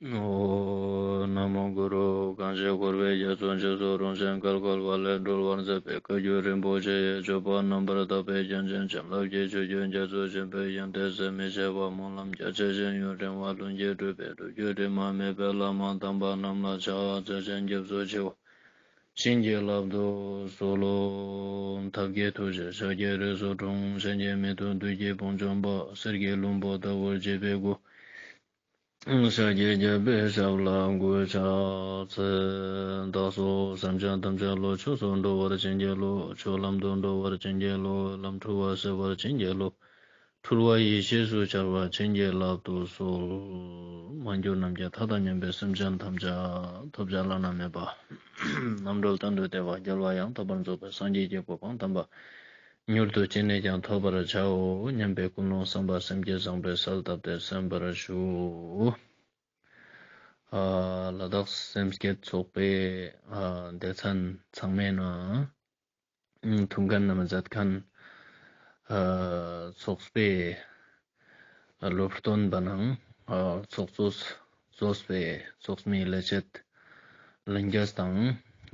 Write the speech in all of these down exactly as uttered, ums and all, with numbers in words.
ཨོཾ། ན་མོ་གུ་རུ། གང་ཞིག་འཁོར་བའི་རྒྱ་མཚོ་འཇིགས་སུ་རུང་ཞིང་བརྒལ་དཀའ་བ་ལས་སྒྲོལ་བར་མཛད་པའི་བཀའ་བརྒྱུད་རིན་པོ་ཆེ་ཡི་སྤྱོད་པ་རྣམ་པར་དག་པའི་རྒྱན་ཅན་བྱིན་རླབས་ཀྱི་ཆུ་རྒྱུན་རྒྱ་མཚོ་ཆེན་པོའི་ཡོན་ཏན་ཟད་མི་ཤེས་པ་སྨོན་ལམ་རྒྱ་ཆེ་ཞིང་ཡུན་རིང་བ་ལྷུན་གྱིས་གྲུབ་པའི་སྒྲུབ་བརྒྱུད་དྲི་མ་མེད་པའི་བླ་མ་དམ་པ་རྣམས་ལ་ཕྱག་འཚལ་ཞིང་སྐྱབས་སུ་མཆིའོ། བྱིན་གྱིས་བརླབ་ཏུ་གསོལ་ལོ། ཐབས་མཁས་ཐུགས་རྗེས་ཕྱག་གི་རིགས་སུ་འཁྲུངས། གཞན་གྱིས་མི་ཐུབ་བདུད་ཀྱི་དཔུང་འཇོམས་པ། གསེར་གྱི་ལྷུན་པོ་ལྟ་བུར་བརྗིད་པའི་སྐུ། ཕྱག་གི་རྒྱབ་པའི་ཞབས་ལ་གུས་ཕྱག་འཚལ། བདག་སོགས་སེམས་ཅན་ཐམས་ཅད་བློ་ཆོས་སུ་འགྲོ་བར་བྱིན་གྱིས་རློབས། ཆོས་ལམ་དུ་འགྲོ་བར་བྱིན་གྱིས་རློབས། ལམ་འཁྲུལ་བ་སེལ་བར་བྱིན་གྱིས་རློབས། འཁྲུལ་བ་ཡེ་ཤེས་སུ་འཆར་བར་བྱིན་གྱིས་བརླབ་ཏུ་གསོལ། མ་གྱུར་ནམ་མཁའི་མཐའ་དང་མཉམ་པའི་སེམས་ཅན་ཐམས་ཅད་ཐོབ་བྱ་བླ་ན་མེད་པ་རྣམ་གྲོལ་གཏན་དུ་བདེ་བ་རྒྱལ་བ་ཡང་དག་པར་རྫོགས་པའི་སངས་རྒྱས་ཀྱི་གོ་འཕང་དམ་པ་མྱུར་དུ་ཅི་ནས་ཀྱང་ཐོབ་པར་བྱའོ་སྙམ་པའི་ཀུན་སློང་བསམ་པ་སེམས་བསྐྱེད་བཟང་པོའི་གསལ་བཏབ་སྟེ་གསན་པར་ཞུ། ཨ་ལ་དྭགས་སེམས་བསྐྱེད་ཚོགས་པའི་ཨ་སྡེ་ཚན་ཚང་མའི་ནང་ཐུགས་འགན་རྣམས་མཛད་མཁན་ཨ་ཚོགས་པའི་སློབ་སྟོན་པ་ནང་ཨ་ཚོགས་གཙོས་གཙོས་པའི་ཚོགས་མིའི་ལས་བྱེད་ལྷན་རྒྱས་དང་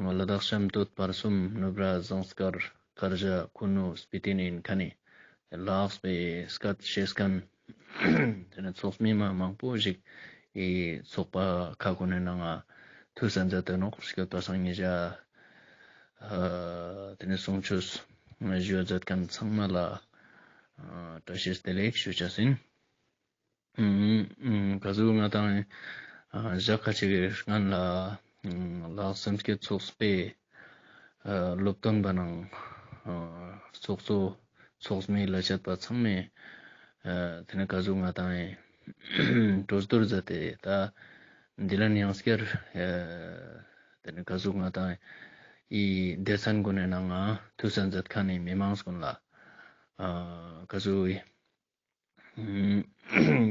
ལ་དྭགས་གཤམ་སྟོད་བར་གསུམ་ནུབ་ར་ཟངས་དཀར་དཀར་ཞ་ཁུ་ནུ་སྤི་ཏི་ནི་ཡིན་མཁན་ནི་ལགས་པའི་སྐད་ཤེས་མཁན་དེ་ནས་ཚོགས་མི་མ་མང་པོ་ཞིག་གི་ཚོགས་པ་ཁག་གུན་ནི་ནང་ང་ཐུགས་སྣང་མཛད་དེ་ནོག་སྐྱོད་པ་སང་ཉེ་ཞ། ཨ་དེ་ནས་གསུང་ཆོས་ཞུ་མཛད་མཁན་ཚང་མ་ལ་ཨ་བཀྲ་ཤིས་བདེ་ལེགས་ཞུ་ཆ་ཡིན། ཨུམ་ཨུམ་ག་ཟུག་ང་དང་ཨ་ཞག་ཁ་ཅིག་གི་སྔན་ལ་ཨུམ་ལ་དྭགས་སེམས་བསྐྱེད་ཚོགས་པའི་ཨ་སློབ་སྟོན་པ་ནང་ཨ་ཚོགས་གཙོ་ཚོགས་མི་ལ་བྱེད་པ་ཚང་མས་ཨ་དེ་ནས་ག་ཟུག་ང་དང་ཨེ་གྲོས་བསྡུར་མཛད་དེ་ད་འདི་ལན་ཡང་སྐྱར་ཨ་དེ་ནས་ག་ཟུག་ང་དང་ཨེ་སྡེ་ཚན་གུན་ནི་ནང་ང་ཐུགས་སྣང་མཛད་མཁན་ནི་མི་མང་གུན་ལ་ཨ་ག་ཟུག་ཨེ་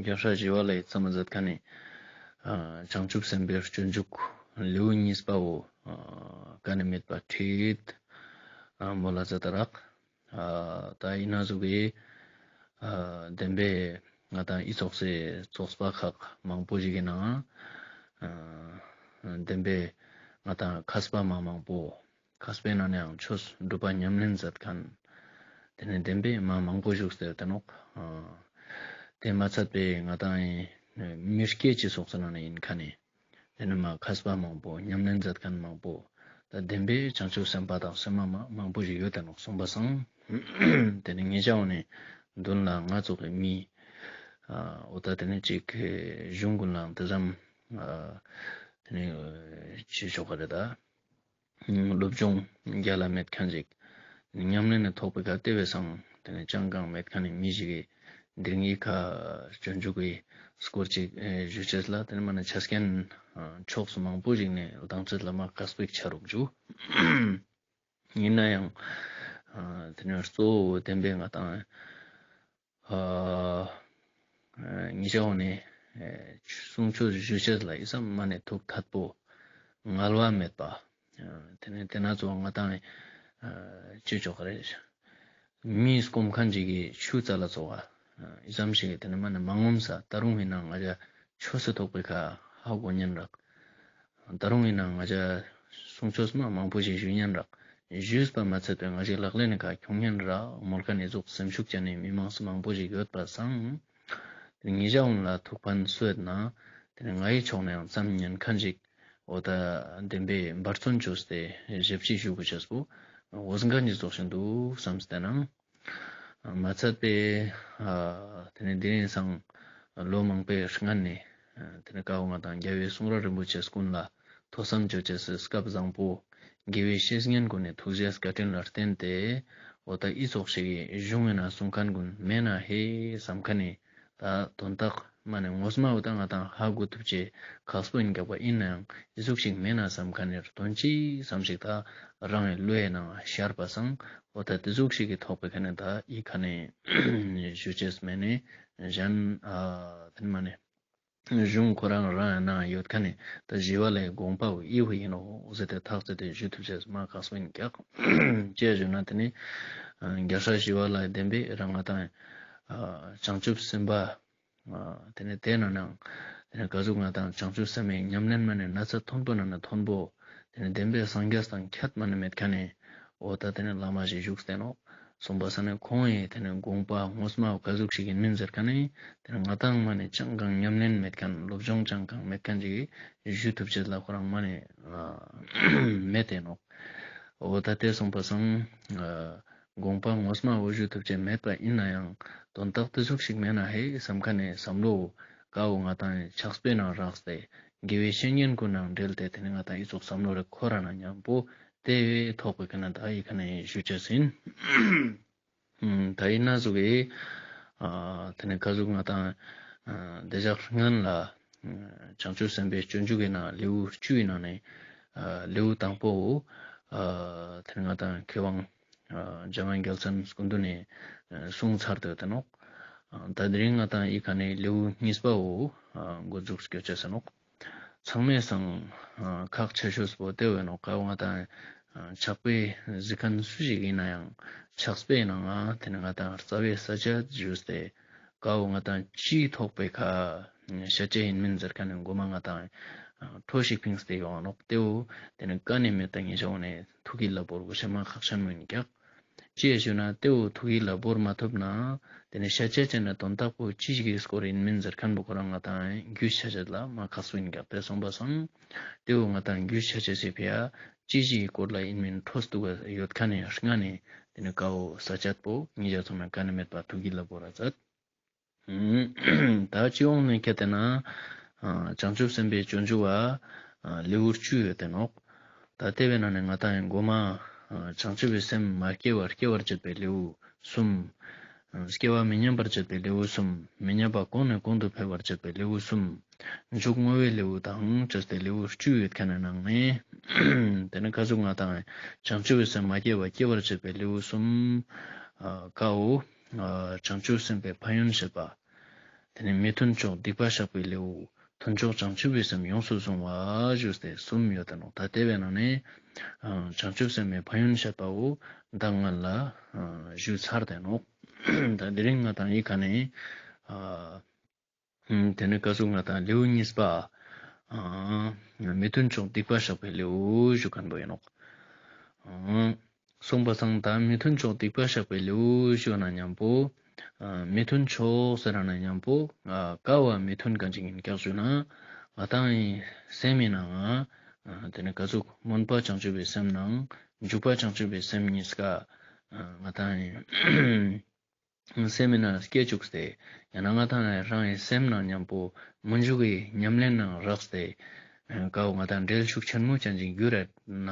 རྒྱལ་སྲས་ཞི་བ་ལྷས་བརྩམས་མཛད་མཁན་ནི་ཨ་བྱང་ཆུབ་སེམས་དཔའི་སྤྱོད་འཇུག་ལེའུ་གཉིས་པའོ་ཨ་ག་ནས་མེད་པ་ཁྲིད་ཨ་མོལ་ལ་མཛད་དེ་རག་ཨ་ད་ཡིན་ན་ཟུག་གི་ཨ་བདེན་པའི་ང་དང་ཨི་ཚོགས་སི་ཚོགས་པ་ཁག་མང་པོ་ཞིག་གི་ནང་ཨ་བདེན་པའི་ང་དང་མཁས་པ་མ་མང་པོ་མཁས་པའི་ནང་ནའང་ཆོས་སྒྲུབ་པ་ཉམས་ལེན་མཛད་མཁན། དེ་ནས་བདེན་པའི་མ་མང་པོ་བཞུགས་ཏེ་ཡོད་དེ་ནོག་ཨ་དེ་མ་ཚད་པའི་ང་དང་ཨེ་མི་སྐྱེ་ཅི་སོགས་སི་ནང་ནས་ཡིན་མཁན་ནི། དེ་ནས་མ་མཁས་པ་མང་པོ་ཉམས་ལེན་མཛད་མཁན་མང་པོ། ད་བདེན་པའི་བྱང་ཆུབ་སེམས་དཔའ་དང་སེམས་མ་མ་མང་པོ་ཞིག་ཡོད་དེ་ནོག་གསུངས་པ་སང་། དེ་ནས་ངེད་ཅག་འོ་ནས་མདུན་ལ་ང་ཙོགས་ཀྱི་མི། ཨ་འོ་ད་དེ་ནས་ཅིག་གཞུང་ཀུན་ལའང་དེ་ཙམ་ཨ་དེ་ནས་ཅི་ཆོག་ག་རེད་ད། སློབ་སྦྱོང་རྒྱལ་ལ་མེད་མཁན་ཞིག་ཉམས་ལེན་ནི་ཐོག་པའི་ཁ་ཏེ་བས་སང་དེ་ནས་ཅང་གང་མེད་མཁན་ནི་མི་ཞིག་གི་འདིར་ངའི་ཁ་སྤྱོད་འཇུག་གི་སྐོར་ཅིག་ཨེ་ཞུ་ཅེས་ལ་དེ་ནས་མ་ནས་ཆ་རྐྱེན་ཨ་ཕྱོགས་སུ་མང་པོ་ཞིག་ནས་ལྡང་ཚད་ལ་མ་དཀའ་སྤེག་ཆ་རུག་ཇུ། ཡིན་ན་ཡང་ཨ་དེ་ནས་གཙོ་བོ་བདེན་པའི་ང་དང་ཨ་ཨ་ཉེ་ཞ་འོ་ནས་ཨེ་གསུང་ཆོས་ཞུ་ཅེས་ལ་ཨི་ཙམ་མ་ནས་ཐུགས་ཐད་པོ་ངལ་བ་མེད་པ། ཨ་དེ་ནས་དེ་ན་ཙོགས་ང་དང་ཨ་ཅི་ཆོག་ག་རེད། མིས་སྐོམ་མཁན་ཅིག་གི་ཆུ་རྩ་ལ་ཙོགས་ཨ་ཨི་ཙམ་ཞིག་གི་དེ་ནས་མ་ནས་མ་ངོམས་ས་ད་རུང་ཡིན་ན་ང་ཅག་ཆོས་སི་ཐོག་པའི་ཁ་ཧ་གོ་ཉན་རག་ད་རུང་ཡིན་ན་ང་ཅག་གསུང་ཆོས་མ་མང་པོ་ཞིག་ཞུ་ཉན་རག་ཞུས་པ་མ་ཚད་པའི་ང་ཅག་ལག་ལེན་ནི་ཁ་ཁྱོང་ཉན་རག་མོལ་མཁན་ནི་ཟུག་སེམས་ཤུགས་ཅན་ནི་མི་མང་སུ་མང་པོ་ཞིག་ཡོད་པ་སང་། དེ་ནས་ཉེ་ཞ་འོ་ལ་ཐུགས་ཕན་གསོས་ན་དེ་ནས་ང་ཡི་ཕྱོགས་ནས་ཡང་ཙམ་ཉན་མཁན་ཞིག་འོ་ད་བདེན་པའི་འབད་བརྩོན་བཅོས་ཏེ་ཞབས་ཕྱི་ཞུ་དགོས་ཅེས་པོ་འོ་ཟང་ཀ་ཉིད་ཙོགས་ཤིག་འདུག་བསམ་སྟེ་ནང་། མ་ཚད་པའི་ཨ་དེ་ནས་དེ་རིང་སང་ལོ་མང་པོའི་སྔན་ནས་ཨ་དེ་ནས་ཀ་བོ་ང་དང་རྒྱལ་བའི་གསུང་རབ་རིན་པོ་ཆེ་ཀུན་ལ་ཐོས་བསམ་བཅོ་ཅེས་སི་སྐབས་བཟང་པོ་དགེ་བའི་བཤེས་གཉེན་ཀུན་ནི་ཐུགས་རྗེ་བཀའ་དྲིན་ལ་བརྟེན་ཏེ་འོ་ད་ཨི་ཙོགས་ཤིག་གི་གཞུང་ཡིན་ན་གསུང་མཁན་ཀུན་མེད་ན་ཧེ་བསམ་མཁན་ནི་ད་དོན་དག་མ་ནས་ངོ་མ་འོ་ད་ང་དང་ཧ་གོ་ཐུབ་ཅེས་ཁག་པོ་ཡིན་ཀྱག་པ་ཡིན་ནའང་ཨི་ཟུག་ཞིག་མེད་ན་བསམ་མཁན་ནི་དོན་ཅི་བསམ་ཞིག་ད་རང་གི་བློའི་ནང་ཤར་པ་སང་འོ་ད་དེ་ཟུག་ཞིག་གི་ཐོག་པའི་ཁ་ནས་ད་ཨི་ཁ་ནས་ཞུ་ཅེས་མེད་ནས་གཞན་ཨ་དེ་མ་ནས་གཞུང་ཁོ་རང་རང་ཡང་ན་ཡོད་ཁ་ནས་ད་ཞི་བ་ལྷའི་དགོངས་པ་བོ་ཨི་བོ་ཡིན་ནོ་ཟེར་ཏེ་ཐག་བཅད་དེ་ཞུ་ཐུབ་ཅེས་མ་ཁག་པོ་ཡིན་ཀྱག་ཅེས་ཞུ་ན་དེ་ནས་རྒྱལ་སྲས་ཞི་བ་ལྷའི་བདེན་པའི་རང་ང་དང་བྱང་ཆུབ་སེམས་དཔའ། ཨ་དེ་ནས་དེ་ནང་ནང་ ཏེ་ནེ་ག་ཟུག་ང་དང་བྱང་ཆུབ་སེམས་སི་ཉམས་ལེན་མ་ནེ་ན་ཚ་མཐོན་པོ་ནང་ནེ་མཐོན་པོ། ཏེ་ནེ་བདེན་པའི་སངས་རྒྱས་དང་ཁྱད་མ་ནེ་མེད་ཁན་ནི་འོ་ད་ཏེ་ནེ་བླ་མ་ཞིག་བཞུགས་ཏེ་ནོག། སོང་པ་སང་ནི་ཁོང་ངི་ཏེ་ནེ་དགོངས་པ་ངོ་མ་བོ་ག་ཟུག་ཞིག་ཨིན་མིན་ཟེར་ཁན་ནི་ཏེ་ནེ་ང་དང་མ་ནེ་ཅང་གང་ཉམས་ལེན་མེད་ཁན་སློབ་སྦྱོང་ཅང་གང་མེད་ཁན་ཞིག་ཞུ་ཐུབ་ཅེས་ལ་ཁོ་རང་མ་ནེ་མེད་དེ་ནོག། འོ་ད་ཏེ་སོང་པ་སང་དགོངས་པ་ངོ་མ་བོ་ཞུ་ཐུབ་ཅེས་མེད་པ་ཨིན་ནའང་དོན་དག་ཏེ་ཟུག་ཞིག་མེད་ན་ཧེ་སམ་ཁན་ནི་སམ་བློ་ག་བོ་ང་དང་ཕྱག་དཔེའི་ནང་རགས་ཏེ་དགེ་བའི་བཤེས་གཉེན་གུན་ནང་འབྲེལ་ཏེ་ཏེ་ནེ་ང་དང་ཨི་ཙོགས་སམ་བློ་རེ་འཁོར་ར་ན་ཉམ་པོ་ཏེ་ཐོག་པའི་ཁ་ནེ་ད་ཨི་ཁ་ནེ་ཞུ་ཅེས་ཨིན། ད་ཨིན་ན་ཟུག་གི་ཏེ་ནེ་ག་ཟུག་ང་དང་དེ་ཞག་སྔན་ལ་བྱང་ཆུབ་སེམས་དཔའི་སྤྱོད་འཇུག་གི་ནང་ལེའུ་བཅུའི་ནང་ནེ་ལེའུ་དང་པོ་ཏེ་ནེ་ང་དང་མཁས་དབང་འཇམ་དབྱངས་རྒྱལ་མཚན་སྐུ་མདུན་ནེ་གསུངས་ཚར་ཏེ་ཡོད་དེ་ནོག། ད་དེ་རིང་ང་དང་ཨི་ཁ་ནེ་ལེའུ་གཉིས་པ་བོ་འགོ་འཛུགས་སྐྱོད་ཅེས་ཨིན་ནོག། ཚང་མའི་སང་ཁག་ཆེ་ཤོས་པོ་ཏེ་བོ་ཨིན་ནོག། ག་བོ་ང་དང་ཕྱག་དཔེ་གཟིགས་ཁན་སུ་ཞིག་ཨིན་ནའང་ཕྱག་དཔེའི་ནང་ང་ཏེ་ནེ་ང་དང་རྩ་བའི་ས་བཅད་ཞུས་ཏེ་ག་བོ་ང་དང་ཅི་ཐོག་པའི་ཁ་ཤ་ཅེས་ཨིན་མིན་ཟེར་ཁན་ནི་གོ་མ་ང་དང་ཁྲོ་ཞིག་ཕིངས་ཏེ་ཡོང་ནོག། ཏེ་བོ་ཏེ་ནེ་ཀ་ནེ་མེད་ད་ངེ་ཞ་བོ་ནེ་ཐུགས་ཀྱི་ལ་བོར་གོ་ཤེས་མ་ཁག་ཆེན་མོ་ཨིན་ཀྱག། ཅི་ཡ་ཞུ་ན་ཏེ་བོ་ཐུགས་ཀྱི་ལ་བོར་མ་ཐུབ་ན་ཏེ་ནེ་ཤ་ཅེས་ཅན་ནི་དོན་དག་པོ་ཅི་ཞིག་གི་སྐོར་ཨིན་མིན་ཟེར་ཁན་བོ་ཁོ་རང་ང་དང་རྒྱུས་ཆ་ཅེས་ལ་མ་ཁག་སུ་ཨིན་ཀྱག། ཏེ་སོང་པ་སང་ཏེ་བོ་ང་དང་རྒྱུས་ཆ་ཅེས་སི་ཕི་ཡ་ཅི་ཞིག་གི་སྐོར་ལ་ཨིན་མིན་ཁྲོས་ཏུ་ཡོད་ཁན་ནི་སྔ་ནེ་ཏེ་ནེ་ག་བོ་ས་བཅད་པོ་ངེ་ཞ་ཚང་མ་ཀ་ནེ་མེད་པ་ཐུགས་ཀྱི་ལ་བོར་ར་ཛད། ད་སྤྱི་ཡོངས་ནེ་ཁྱེར་ཏེ་ན་བྱང་ཆུབ་སེམས་དཔའི་སྤྱོད་འཇུག་པ་ལེའུ་བཅུ་ཡོད་དེ་ནོག། ད་ཏེ་བོའི་ནང་ནེ་ང་དང་གོ་མ་བྱང་ཆུབ་པའི་སེམས་མ་སྐྱེ་བར་སྐྱེ་བར་བྱེད་པའི་ལེའུ་གསུམ། སྐྱེ་བ་མི་ཉམས་པར་བྱེད་པའི་ལེའུ་གསུམ། མི་ཉམས་པ་གོང་ནས་གོང་དུ་འཕེལ་བར་བྱེད་པའི་ལེའུ་གསུམ། མཇུག་བསྔོ་བའི་ལེའུ་དང་བཅས་ཏེ་ལེའུ་བཅུ་ཡོད་ཁན་ནི་ནང་ནེ་ཏེ་ནེ་ག་ཟུག་ང་དང་བྱང་ཆུབ་པའི་སེམས་མ་སྐྱེ་བར་སྐྱེ་བར་བྱེད་པའི་ལེའུ་གསུམ་ག་བོ་བྱང་ཆུབ་སེམས་དཔའི་ཕན་ཡོན་བཤད་པ། ཏེ་ནེ་མི་མཐུན་ཕྱོགས་སྡིག་པ་བཤགས་པའི་ལེའུ། མཐུན་ཕྱོགས་བྱང་ཆུབ་པའི་སེམས་ཡོངས་སུ་བཟུང་བ་ཞུས་ཏེ་གསུམ་ཡོད་དེ་ནོག། ད་ཏེ་བོའི་ནང་ནེ་བྱང་ཆུབ་སེམས་དཔའི་ཕན་ཡོན་བཤད་པ་བོ་ད་སྔ་ལ་ཞུས་ཚར་ཏེ་ནོག། ད་དེ་རིང་ང་དང་ཨི་ཁ་ནེ་ཏེ་ནེ་ག་ཟུག་ང་དང་ལེའུ་གཉིས་པ་མི་མཐུན་ཕྱོགས་སྡིག་པ་བཤགས་པའི་ལེའུ་ཞུ་ཁན་བོ་ཨིན་ནོག། སོང་པ་སང་ད་མི་མཐུན་ཕྱོགས་སྡིག་པ་བཤགས་པའི་ལེའུ་ཞུ་ན་ཉམ་པོ་མི་མཐུན་ཕྱོགས་ཟེར་ན་ཉམ་པོ་ག་བོ་མི་མཐུན་ཁན་ཅིག་ཨིན་ཀྱག་ཞུ་ན་ང་དང་ངི་སེམས་སི་ནང་ང་ཏེ་ནེ་ག་ཟུག་སྨོན་པ་བྱང་ཆུབ་པའི་སེམས་ནང་འཇུག་པ་བྱང་ཆུབ་པའི་སེམས་གཉིས་ཀ་ང་དང་ངི་སེམས་སི་ནང་སྐྱེ་བཅུག་སྟེ་ཡང་ན་ང་དང་ངི་རང་ངི་སེམས་ནང་ཉམ་པོ་མི་འཇུག་གི་ཉམས་ལེན་ནང་རགས་ཏེ་ག་བོ་ང་དང་འབྲེལ་ཤུགས་ཆེན་མོ་ཅན་ཅིག་གྱུར་ར་ན་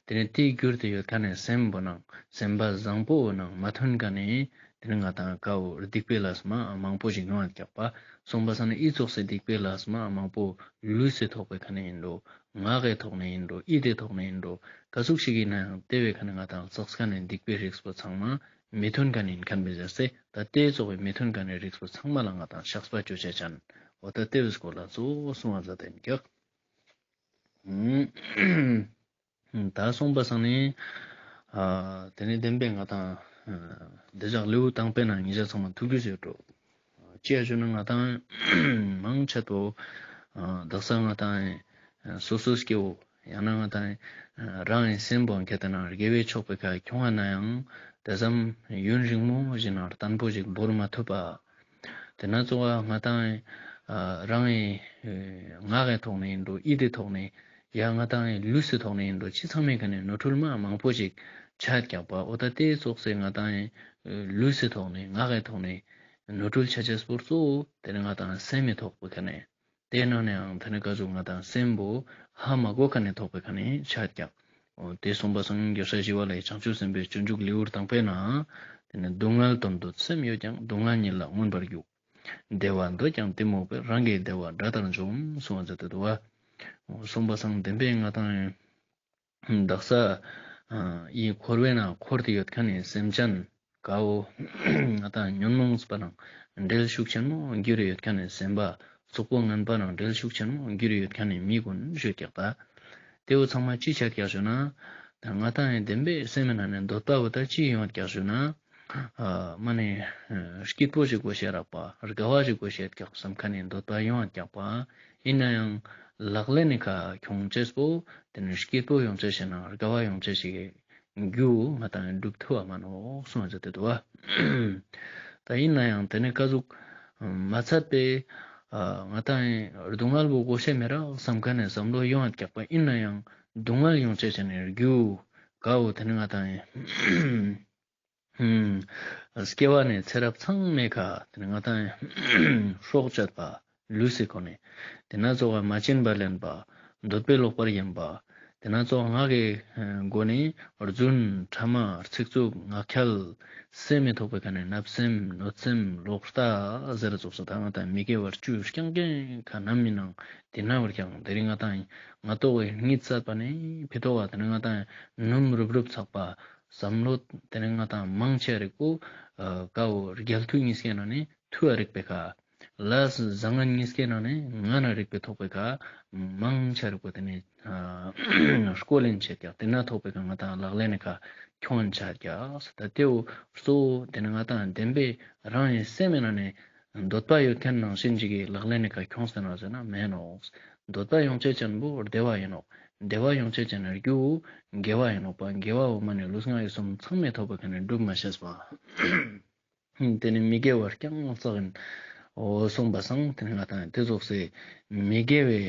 ཏེ་ནེ་ཏེ་གྱུར་ཏེ་ཡོད་ཁན་ནི་སེམས་པོ་ནང་སེམས་པ་བཟང་པོ་ནང་མ་མཐུན་ཁན་ནི་ཏེ་ནེ་ང་དང་ག་བོ་སྡིག་པའི་ལས་མ་མང་པོ་ཞིག་ཡོང་ཡོད་ཀྱག་པ། སོང་པ་སང་ནི་ཨི་ཙོགས་སི་སྡིག་པའི་ལས་མ་མང་པོ་ལུས་སི་ཐོག་པའི་ཁ་ནེ་ཨིན་འགྲོ། ངག་གི་ཐོག་ནེ་ཨིན་འགྲོ། ཡིད་དི་ཐོག་ནེ་ཨིན་འགྲོ། ག་ཟུག་ཞིག་ཨིན་ནའང་ཏེ་བོའི་ཁ་ནེ་ང་དང་ཙོགས་ཁན་ནི་སྡིག་པའི་རིགས་པོ་ཚང་མ་མི་མཐུན་ཁན་ཨིན་ཁན་བོའི་ཟེར་སེ། ད་ཏེ་ཙོགས་སི་མི་མཐུན་ཁན་ནི་རིགས་པོ་ཚང་མ་ལ་ང་དང་བཤགས་པ་ཅོ་ཅེས་ཅན། འོ་ད་ཏེ་བོའི་སྐོར་ལ་གཙོ་བོ་གསུང་བ་མཛད་དེ་ཨིན་ཀྱག། ད་སོང་པ་སང་ནི་ཏེ་ནེ་བདེན་པའི་ང་དང་དེ་ཞག་ལེའུ་དང་པོའི་ནང་ང་ཞ་ཚང་མ་ཐུགས་རྒྱུས་ཡོད་འགྲོ། ཅི་ཡ་ཞུ་ན་ང་དང་མང་ཆེ་བོ་དག་ས་ང་དང་སོ་སོ་སྐྱེ་བོ་ཡང་ན་ང་དང་རང་ངི་སེམས་པོ་ཁྱེར་ཏེ་ན་དགེ་བའི་ཕྱོགས་པའི་ཁ་ཁྱོང་བ་ནའང་དེ་ཙམ་ཡུན་རིང་མོ་ཞིག་ནང་བརྟན་པོ་ཞིག་བོར་མ་ཐུབ་པ། ཏེ་ནེ་གཙོ་བོ་ང་དང་རང་ངི་ངག་གི་ཐོག་ནེ་ཨིན་འགྲོ། ཡིད་དི་ཐོག་ནེ་ཡང་ང་དང་ངི་ལུས་སི་ཐོག་ནེ་ཨིན་འགྲོ། ཅི་ཚང་མའི་ཁ་ནེ་ནོར་འཁྲུལ་མ་མང་པོ་ཞིག་ཆ་ཀྱག་པ། འོ་ད་ཏེ་ཙོགས་སི་ང་དང་ངི་ལུས་སི་ཐོག་ནེ་ངག་གི་ཐོག་ནེ་ནོར་འཁྲུལ་ཆ་ཅེས་པོ་གཙོ་བོ་ཏེ་ནེ་ང་དང་སེམས་སི་ཐོག་པོའི་ཁ་ནེ། ཏེ་ནང་ནེའང་ཏེ་ནེ་ག་ཟུག་ང་དང་སེམས་པོ་ཧ་མ་གོ་ཁན་ནི་ཐོག་པའི་ཁ་ནེ་ཆ་ཀྱག། འོ་ཏེ་སོང་པ་སང་རྒྱལ་སྲས་ཞི་བ་ལྷའི་བྱང་ཆུབ་སེམས་དཔའི་སྤྱོད་འཇུག་ལེའུ་དང་པོའི་ནང་ཏེ་ནེ་སྡུག་བསྔལ་དོན་འདོད་སེམས་ཡོད་ཀྱང་། སྡུག་བསྔལ་ཉིད་ལ་མངོན་པར་རྒྱུག། བདེ་བ་འདོད་ཀྱང་གཏི་མུག་པས། རང་གི་བདེ་བ་དགྲ་ལྟར་འཇོམས། གསུངས་པ་མཛད་དེ་འདུག་པ། འོ་སོང་པ་སང་བདེན་པའི་ང་དང་དག་ས་ཨི་འཁོར་བའི་ནང་འཁོར་ཏེ་ཡོད་ཁན་ནི་སེམས་ཅན་ག་བོ་ང་དང་ཉོན་མོངས་པ་ནང་འབྲེལ་ཤུགས་ཆེན་མོ་གྱུར་ཡོད་ཁན་ནི་སེམས་པ། ཙོག་པོ་ངན་པ་ནང་འབྲེལ་ཤུགས་ཆེན་མོ་གྱུར་ཡོད་ཁན་ནི་མི་གུན་ཞུ་ཀྱག་ད། ཏེ་བོ་ཚང་མ་ཅི་ཆ་ཀྱག་ཞུ་ན། ད་ང་དང་ངི་བདེན་པའི་སེམས་ནང་ནེ་འདོད་པ་བོ་ད་ཅི་ཡོང་ཀྱག་ཞུ་ན། ཨ་མ་ནེ་ཨ་སྐྱིད་པོ་ཞིག་དགོས་ཤེས་རག་པ། དགའ་བ་ཞིག་དགོས་ཤེས་ཀྱག་བསམ་ཁན་ནི་འདོད་པ་ཡོང་ཡོད་ཀྱག་པ། ཨིན་ནའང་ལག་ལེན་ནི་ཁ་ཁྱོང་ཅེས་པོ་ཏེ་ནེ་སྐྱིད་པོ་ཡོང་ཅེས་ཤིག་ན་དགའ་བ་ཡོང་ཅེས་ཤིག་གི་རྒྱུ་ང་དང་སྒྲུབ་ཐུབ་བ་མ་ནོག་གསུངས་ཏེ་འདུག་པ། ད་ཨིན་ནའང་ཏེ་ནེ་ཀ་ཟུག་མ་ཚད་པའི་ཨ་ང་དང་སྡུག་བསྔལ་བོ་དགོས་ཤེས་མེད་རག་བསམ་ཁན་ནི་བསམ་བློ་ཡོང་ཡོད་ཀྱག་པ། ཨིན་ནའང་སྡུག་བསྔལ་ཡོང་ཅེས་ཤིག་ནི་རྒྱུ་ཀ་བོ་ཏེ་ནེ་ང་དང་ཨུམ། སྐྱེ་བ་ནེ་ཚེ་རབས་ཚང་མའི་ཁ་ཏེ་ནེ་ང་དང་སྲོག་བཅད་པ་ལུས་སི་སྒོ་ནེ་ཏེ་ན་ཙོགས་མ་བྱིན་པ་ལེན་པ་འདོད་པའི་ལོག་པར་གཡེམ་པ་ཏེ་ན་ཙོགས་ངག་གི་སྒོ་ནེ་རྫུན་ཕྲ་མ་ཚིག་རྩུབ་ངག་འཁྱལ་སེམས་མི་ཐོག་པའི་ཁ་ནེ་བརྣབ་སེམས་གནོད་སེམས་ལོག་ལྟ་ཟེར་ཙོགས་སུ་ད་ང་དང་མི་དགེ་བ་བཅུ་རྐྱང་རྐྱང་ཁ་ནམ་མི་ནང་ཏེ་ན་བར་ཀྱང་ཏེ་རིང་ང་དང་ང་ཏོག་གི་གཉིད་སད་པ་ནེ་ཕི་ཏོག་ག་ཏེ་ནེ་ང་དང་ནུམ་རུབ་རུབ་ཚག་པ། བསམ་བློ་ཏེ་ནེ་ང་དང་མང་ཆེ་རིག་པོ་ཨ་ཀ་བོ་རྒྱལ་ཐུ་ཉིས་ཀའི་ནང་ནེ་ཐུ་བ་རིག་པའི་ཁ། ལས་བཟང་ངན་ཉིས་ཀའི་ནང་ནེ་ངན་རིག་པའི་ཐོག་པའི་ཁ་མང་ཆེ་རིག་པོ་ཏེ་ནེ་ཨ་སྐོལ་ལེན་ཆེ་ཀྱག། ཏེ་ན་ཐོག་པའི་ཁ་ང་དང་ལག་ལེན་ནི་ཁ་ཁྱོང་ཆ་ཀྱག། ད་ཏེ་བོ་གཙོ་བོ་ཏེ་ནེ་ང་དང་བདེན་པའི་རང་ཡིན་སེམས་མི་ནང་ནེ་འདོད་པ་ཡོད་ཁན་ནང་བཞིན་ཅིག་གི་ལག་ལེན་ནི་ཁ་ཁྱོང་སྟེ་ན་ཟེར་ན་མེན་ནོག། འདོད་པ་ཡོང་ཅེས་ཅན་པོ་བདེ་བ་ཡིན་ནོག། བདེ་བ་ཡོང་ཅེས་ཅན་རྒྱུ་དགེ་བ་ཡིན་ནོག་པ། དགེ་བ་བོ་མ་ནེ་ལུས་ངག་ཡིད་གསུམ་ཚང་མའི་ཐོག་པའི་ཁ་ནེ་སྒྲུབ་མ་ཤེས་པ། ཏེ་ནེ་མི་དགེ་བ་རྐྱང་བསགས་ཡིན། འོ་གསུངས་པ་སང་ཏེ་ནེ་ང་དང་ཏེ་ཙོགས་སེ་མི་དགེ་བའི་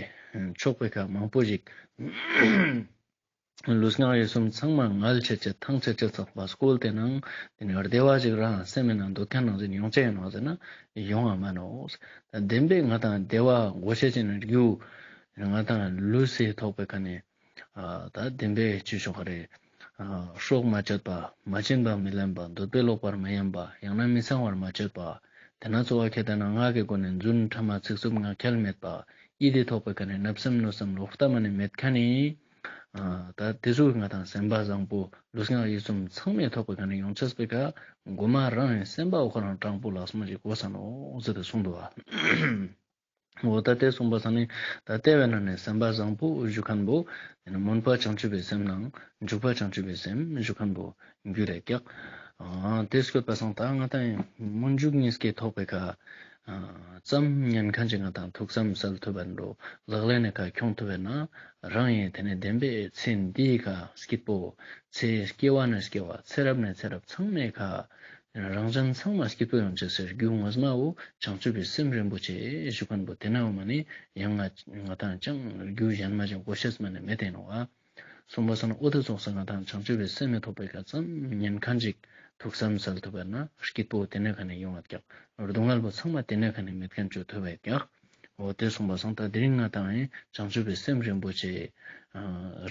ཕྱོགས་པའི་ཁ་མང་པོ་ཞིག་ལུས་ངག་ཡིད་གསུམ་ཚང་མ་ངལ་ཆེ་ཆེ་ཐང་ཆེ་ཆེ་ཚག་པ་སྐོལ་ཏེ་ནང་ཏེ་ནེ་བདེ་བ་ཞིག་རང་སེམས་མི་ནང་འདོད་ཁན་ནང་ཟིན་ཡོང་ཅེས་ཡིན་ནོག་ཟེར་ན་ཡོང་བ་མ་ནོག། ད་བདེན་པའི་ང་དང་བདེ་བ་དགོས་ཤེས་ཅན་རྒྱུ་ང་དང་ལུས་སི་ཐོག་པའི་ཁ་ནེ་ཨ་ད་བདེན་པའི་ཅི་ཤོག་རེ། ཨ་སྲོག་མ་བཅད་པ། མ་བྱིན་པ་མི་ལེན་པ། འདོད་པའི་ལོག་པར་མ་གཡེམ་པ། ཡང་ན་མི་གཙང་བར་མ་སྤྱོད་པ། ཏེ་ན་གཙོ་བོ་ཁྱད་ལྟ་ན་ངག་གི་སྒོ་ནེ་རྫུན་ཕྲ་མ་ཚིག་རྩུབ་ངག་འཁྱལ་མེད་པ། ཡིད་དི་ཐོག་པའི་ཁ་ནེ་བརྣབ་སེམས་གནོད་སེམས་ལོག་ལྟ་མ་ནེ་མེད་ཁན་ནི། ཨ་ད་ཏེ་ཟུག་ང་དང་སེམས་པ་བཟང་པོ་ལུས་ངག་ཡིད་གསུམ་ཚང་མའི་ཐོག་པའི་ཁ་ནེ་ཡོང་ཅེས་པའི་ཁ་གོ་མ་རང་ཡིན་སེམས་པ་འོ་ཁོ་རང་དྲང་པོ་ལགས་མོ་ཞིག་དགོས་ས་ནོག་ཟེར་ཏེ་གསུངས་འདུག་པ། འོ་ད་ཏེ་གསུངས་པ་སང་ནི་ད་ཏེ་བོའི་ནང་ནེ་སེམས་པ་བཟང་པོ་ཞུ་ཁན་བོ་ཏེ་ནེ་སྨོན་པ་བྱང་ཆུབ་པའི་སེམས་ནང་འཇུག་པ་བྱང་ཆུབ་པའི་སེམས་ཞུ་ཁན་བོ་རྒྱུ་རེད་ཀྱག། ཨ་ཏེ་སྐྱོད་པ་སང་ད་ང་དང་སྨོན་འཇུག་གཉིས་ཀའི་ཐོག་པའི་ཁ་ཨ་ཙམ་ཉན་ཁན་ཅིག་ང་དང་ཐུགས་བསམ་གསལ་ཐུབ་པ་འགྲོ་ལག་ལེན་ནི་ཁ་ཁྱོང་ཐུབ་པ་ན་རང་ཡིན་ཏེ་ནེ་བདེན་པའི་ཚེ་འདིའི་ཁ་སྐྱིད་པོ་ཚེ་སྐྱེ་བ་ནེ་སྐྱེ་བ་ཚེ་རབས་ནེ་ཚེ་རབས་ཚང་མའི་ཁ་རང་གཞན་ཚང་མ་སྐྱིད་པོ་ཡོང་ཅེས་སི་རྒྱུ་ངོ་མ་བོ་བྱང་ཆུབ་པའི་སེམས་རིན་པོ་ཆེ་ཞུ་ཁན་བོ་ཏེ་ན་བོ་མ་ནེ་ཡང་ང་ང་དང་ཅང་རྒྱུ་གཞན་མ་ཅང་དགོས་ཤེས་མ་ནེ་མེད་དེ་ནོག་པ། གསུངས་པ་སང་འོ་ཏེ་ཙོགས་སེ་ང་དང་བྱང་ཆུབ་པའི་སེམས་མི་ཐོག་པའི་ཁ་ཙམ་ཉན་ཁན་ཅིག་ཐུགས་བསམ་གསལ་ཐུབ་པ་ན་སྐྱིད་པོ་ཏེ་ནེ་ཁ་ནེ་ཡོང་བ་ཀྱག། སྡུག་བསྔལ་བོ་ཚང་མ་ཏེ་ནེ་ཁ་ནེ་མེད་ཁན་ཅོ་ཐུབ་པ་ཀྱག། འོ་ཏེ་གསུངས་པ་སང་ད་དེ་རིང་ང་དང་ཡིན་བྱང་ཆུབ་པའི་སེམས་རིན་པོ་ཆེ་ཨ་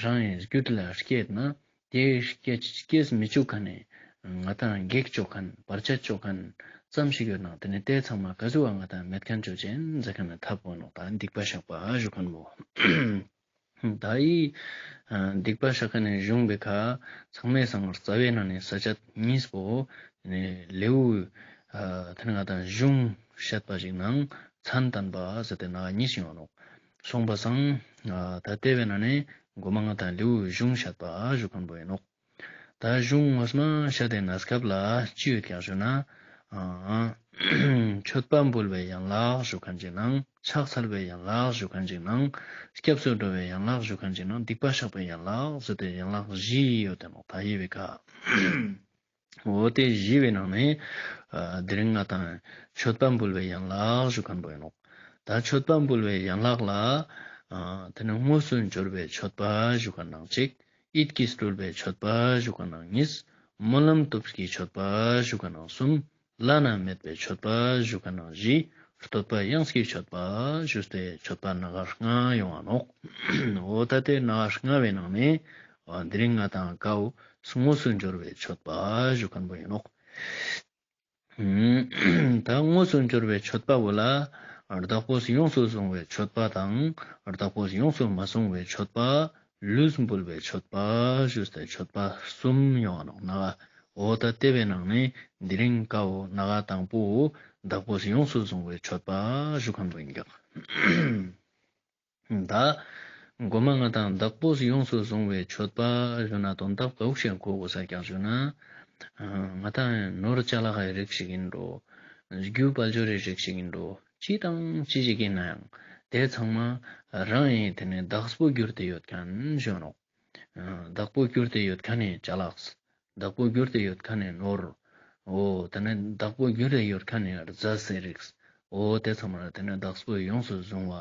རང་ཡིན་རྒྱུད་ལ་སྐྱེས་ན། དེ་སྐྱེ་སྐྱེས་མི་བཅུག་ཁན་ནི་ང་དང་གེགས་བཅོ་ཁན་བར་ཆད་བཅོ་ཁན་ཙམ་ཞིག་ཡོད་ན་ཏེ་ནེ་ཏེ་ཚང་མ་ག་ཟུག་པ་ང་དང་མེད་ཁན་ཅོ་ཅེས་ཟེར་ཁན་ནི་ཐབས་པོ་ནོག། ད་སྡིག་པ་བཤགས་པ་ཞུ་ཁན་བོ། ད་ཡི་ཨ་སྡིག་པ་བཤགས་ཁན་ནི་གཞུང་པའི་ཁ་ཚང་མའི་སང་རྩ་བའི་ནང་ནེ་ས་བཅད་གཉིས་པོ་ལེའུ་ཨ་ཏེ་ནེ་ང་དང་གཞུང་བཤད་པ་ཞིག་ནང་མཚན་བསྟན་པ་ཟེར་ཏེ་ནང་གཉིས་ཡོང་ནོག། གསུངས་པ་སང་ཨ་ད་ཏེ་བོའི་ནང་ནེ་གོ་མ་ང་དང་ལེའུ་གཞུང་བཤད་པ་ཞུ་ཁན་བོ་ཡིན་ནོག། ད་གཞུང་ངོ་མ་བཤད་དེ་ན་སྐབས་ལ་ཅི་ཡོད་ཀྱག་ཞུ་ན། ཨ་མཆོད་པ་འབུལ་བའི་ཡན་ལག་ཞུ་ཁན་ཅིག་ནང་ཕྱག་འཚལ་བའི་ཡན་ལག་ཞུ་ཁན་ཅིག་ནང་སྐྱབས་སུ་འགྲོ་བའི་ཡན་ལག་ཞུ་ཁན་ཅིག་ནང་སྡིག་པ་བཤགས་པའི་ཡན་ལག་ཟེར་ཏེ་ཡན་ལག་བཞི་ཡོད་དེ་ནོག། ད་ཡི་བའི་ཁ། འོ་ཏེ་བཞི་བའི་ནང་ནེ་ཨ་དེ་རིང་ང་དང་མཆོད་པ་འབུལ་བའི་ཡན་ལག་ཞུ་ཁན་བོ་ཡིན་ནོག། ད་མཆོད་པ་འབུལ་བའི་ཡན་ལག་ལ་ཨ་ཏེ་ནེ་དངོས་སུ་འབྱོར་བའི་མཆོད་པ་ཞུ་ཁན་ནང་གཅིག། ཡིད་ཀྱིས་སྤྲུལ་པའི་མཆོད་པ་ཞུ་ཁན་ནང་གཉིས། སྨོན་ལམ་སྟོབས་ཀྱི་མཆོད་པ་ཞུ་ཁན་ནང་གསུམ། བླ་ན་མེད་པའི་མཆོད་པ་ཞུ་ཁན་ནང་བཞི། བསྟོད་པ་དབྱངས་ཀྱི་མཆོད་པ་ཞུས་ཏེ་མཆོད་པ་སྣ་ཁ་ལྔ་ཡོང་བ་ནོག། འོ་ད་ཏེ་སྣ་ཁ་ལྔ་བོའི་ནང་ནེ་ཨ་དེ་རིང་ང་དང་ཀ་བོ་དངོས་སུ་འབྱོར་བའི་མཆོད་པ་ཞུ་ཁན་བོ་ཡིན་ནོག། ད་དངོས་སུ་འབྱོར་བའི་མཆོད་པ་བོ་ལ་བདག་པོས་ཡོངས་སུ་བཟུང་བའི་མཆོད་པ་དང་བདག་པོས་ཡོངས་སུ་མ་བཟུང་བའི་མཆོད་པ། ལུས་འབུལ་བའི་མཆོད་པ་ཞུས་ཏེ་མཆོད་པ་གསུམ་ཡོང་བ་ནོག། སྣ་ཁ་འོ་ད་ཏེ་བོའི་ནང་ནེ་དེ་རིང་ཀ་བོ་སྣ་ཁ་དང་པོ་བདག་པོས་ཡོངས་སུ་བཟུང་བའི་མཆོད་པ་ཞུ་ཁན་བོ་ཡིན་ཀྱག། ད་གོ་མ་ང་དང་བདག་པོས་ཡོངས་སུ་བཟུང་བའི་མཆོད་པ་ཞུ་ན་དོན་དག་ག་ཟུག་ཤིག་གོ་དགོས་ས་ཀྱག་ཞུ་ན། ང་ཏང་ནོར་ཅ་ལག་གི་རིགས་ཤིག་ཨིན་འགྲོ། རྒྱུ་དཔལ་འབྱོར་རི་རིགས་ཤིག་ཨིན་འགྲོ། ཅི་དང་ཅི་ཞིག་ཨིན་ནའང་དེ་ཚང་མ་རང་ངི་དེ་ནེ་བདག་པོ་གྱུར་ཏེ་ཡོད་ཁན་ཞུ་ནོག། བདག་པོ་གྱུར་ཏེ་ཡོད་ཁན་ནི་ཅ་ལག། བདག་པོ་གྱུར་ཏེ་ཡོད་ཁན་ནི་ནོར། འོ་དེ་ནེ་བདག་པོ་གྱུར་ཏེ་ཡོད་ཁན་ནི་རྫས་སི་རིགས། འོ་དེ་ཚང་མ་དེ་ནེ་བདག་པོས་ཡོངས་སུ་བཟུང་བ་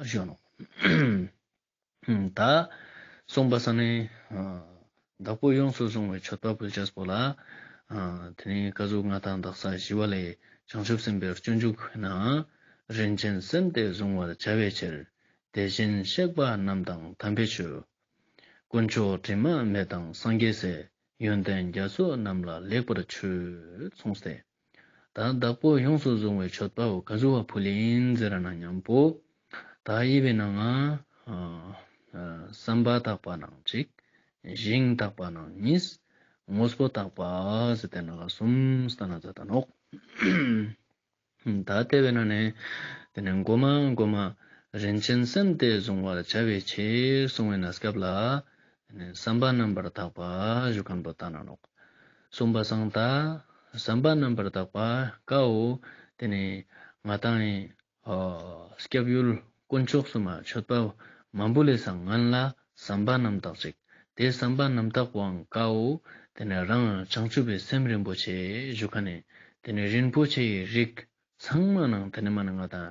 ཞུ་ནོག། ད་གསུངས་པ་སང་ནེ་བདག་པོས་ཡོངས་སུ་བཟུང་བའི་མཆོད་པ་ཕུལ་ཅེས་པོ་ལ། དེ་ནེ་ཀ་ཟུག་ང་ཏང་དག་ས་ཞི་བ་ལྷའི་བྱང་ཆུབ་སེམས་དཔའི་སྤྱོད་འཇུག་ན། རིན་ཆེན་སེམས་དེ་གཟུང་བར་བྱ་བའི་ཕྱིར། དེ་བཞིན་གཤེགས་པ་རྣམས་དང་དམ་པའི་ཆོས། དཀོན་མཆོག་དྲི་མ་མེད་དང་སངས་རྒྱས་སྲས། ཡོན་ཏན་རྒྱ་མཚོ་རྣམས་ལ་ལེགས་པར་མཆོད། གསུངས་ཏེ། ད་བདག་པོས་ཡོངས་སུ་བཟུང་བའི་མཆོད་པ་བོ་ཀ་ཟུག་པ་ཕུལ་ཨིན་ཟེར་ན་ཉམ་པོ། ད་འི་བོའི་ནང་ང་བསམ་པ་དག་པ་ནང་གཅིག། ཞིང་དག་པ་ནང་གཉིས། དངོས་པོ་དག་པ་ཟེར་ཏེ་ནང་ང་གསུམ་སྟན་ན་མཛད་ད་ནོག། ད་དེ་བོའི་ནང་ནེ་དེ་ནེ་གོ་མ་གོ་མ་རིན་ཆེན་སེམས་དེ་གཟུང་བར་བྱ་བའི་ཕྱིར་གསུངས་པའི་གནས་སྐབས་ལ། དེ་ནེ་བསམ་པ་རྣམ་པར་དག་པ་ཞུ་ཁན་བོ་སྟན་ན་ནོག། གསུངས་པ་སང་ད་བསམ་པ་རྣམ་པར་དག་པ་ཀ་བོ་དེ་ནེ་ང་ཏང་ངི་སྐྱབས་ཡུལ་དཀོན་མཆོག་གསུམ་མ་མཆོད་པ་མ་འབུལ་ལེ་སང་སྔན་ལ་བསམ་པ་རྣམ་དག་ཅིག། དེ་བསམ་པ་རྣམ་དག་པོའང་ཀ་བོ་དེ་ནེ་རང་བྱང་ཆུབ་པའི་སེམས་རིན་པོ་ཆེ་ཞུ་ཁན་ནི་དེ་ནེ་རིན་པོ་ཆེའི་རིགས་ཚང་མ་ནང་དེ་ནེ་མ་ནེ་ང་ཏང་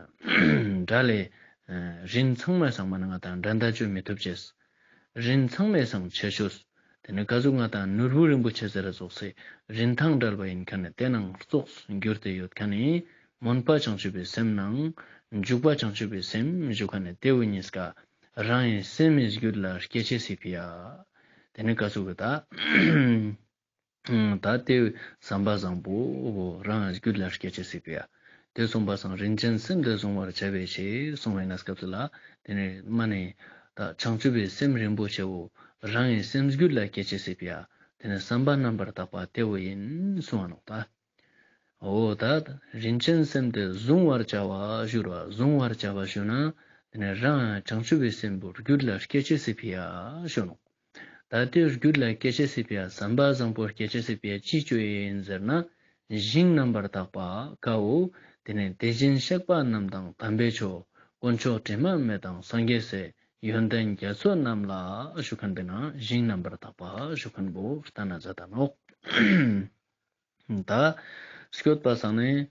འདྲ་ལེ། རིན་ཚང་མའི་སང་མ་ནེ་ང་ཏང་འགྲན་ཟླ་ཅོ་མི་ཐུབ་ཅེས། རིན་ཚང་མའི་སང་ཆེ་ཤོས། དེ་ནེ་ཀ་ཟུག་ང་ཏང་ནོར་བུ་རིན་པོ་ཆེ་ཟེར་ར་ཙོགས་སི་རིན་ཐང་བྲལ་བ་ཨིན་ཁན་ནི་དེ་ནང་ཙོགས་གྱུར་ཏེ་ཡོད་ཁན་ནི་མོན་པ་བྱང་ཆུབ་པའི་སེམས་ནང་འཇུག་པ་བྱང་ཆུབ་པའི་སེམས་ཞུ་ཁན་ནི་དེ་བོ་ཉིས་ཀ་རང་ངི་སེམས་སི་རྒྱུད་ལ་སྐྱེ་ཅེས་སི་ཕི་ཡ། དེ་ནེ་ཀ་ཟུག་གི་ད། ད་དེ་བསམ་པ་བཟང་པོ་རང་རྒྱུད་ལ་སྐྱེ་ཅེས་སི་ཕི་ཡ། དེ་གསུངས་པ་སང་རིན་ཆེན་སེམས་དེ་གཟུང་བར་བྱ་བའི་ཕྱིར་གསུངས་པའི་གནས་སྐབས་སུ་ལ། དེ་ནེ་མ་ནེ་ད་བྱང་ཆུབ་པའི་སེམས་རིན་པོ་ཆེ་བོ་རང་ངི་སེམས་རྒྱུད་ལ་སྐྱེ་ཅེས་སི་ཕི་ཡ། དེ་ནེ་བསམ་པ་རྣམ་པར་དག་པ་དེ་བོ་ཨིན་གསུངས་པ་ནོག་ད། འོ་ད་རིན་ཆེན་སེམས་དེ་གཟུང་བར་བྱ་བ་ཞུ་ར་བ་གཟུང་བར་བྱ་བ་ཞུ་ན་དེ་ནེ་རང་བྱང་ཆུབ་པའི་སེམས་པོ་རྒྱུད་ལ་སྐྱེ་ཅེས་སི་ཕི་ཡ་ཞུ་ནོག། ད་དེ་རྒྱུད་ལ་སྐྱེ་ཅེས་སི་ཕི་ཡ་བསམ་པ་བཟང་པོ་སྐྱེ་ཅེས་སི་ཕི་ཡ་ཅི་ཅོ་ཨིན་ཟེར་ན། ཞིང་རྣམ་པར་དག་པ་ཀ་བོ། དེ་ནེ་དེ་བཞིན་གཤེགས་པ་རྣམས་དང་དམ་པའི་ཆོས། དཀོན་མཆོག་དྲི་མ་མེད་དང་སངས་རྒྱས་སྲས། ཡོན་ཏན་རྒྱ་མཚོ་རྣམས་ལ་ཞུ་ཁན་པའི་ནང་ཞིང་རྣམ་པར་དག་པ་ཞུ་ཁན་བོ་སྟན་ན་མཛད་ད་ནོག། ད་སྐྱོད་པ་སང་ནེ་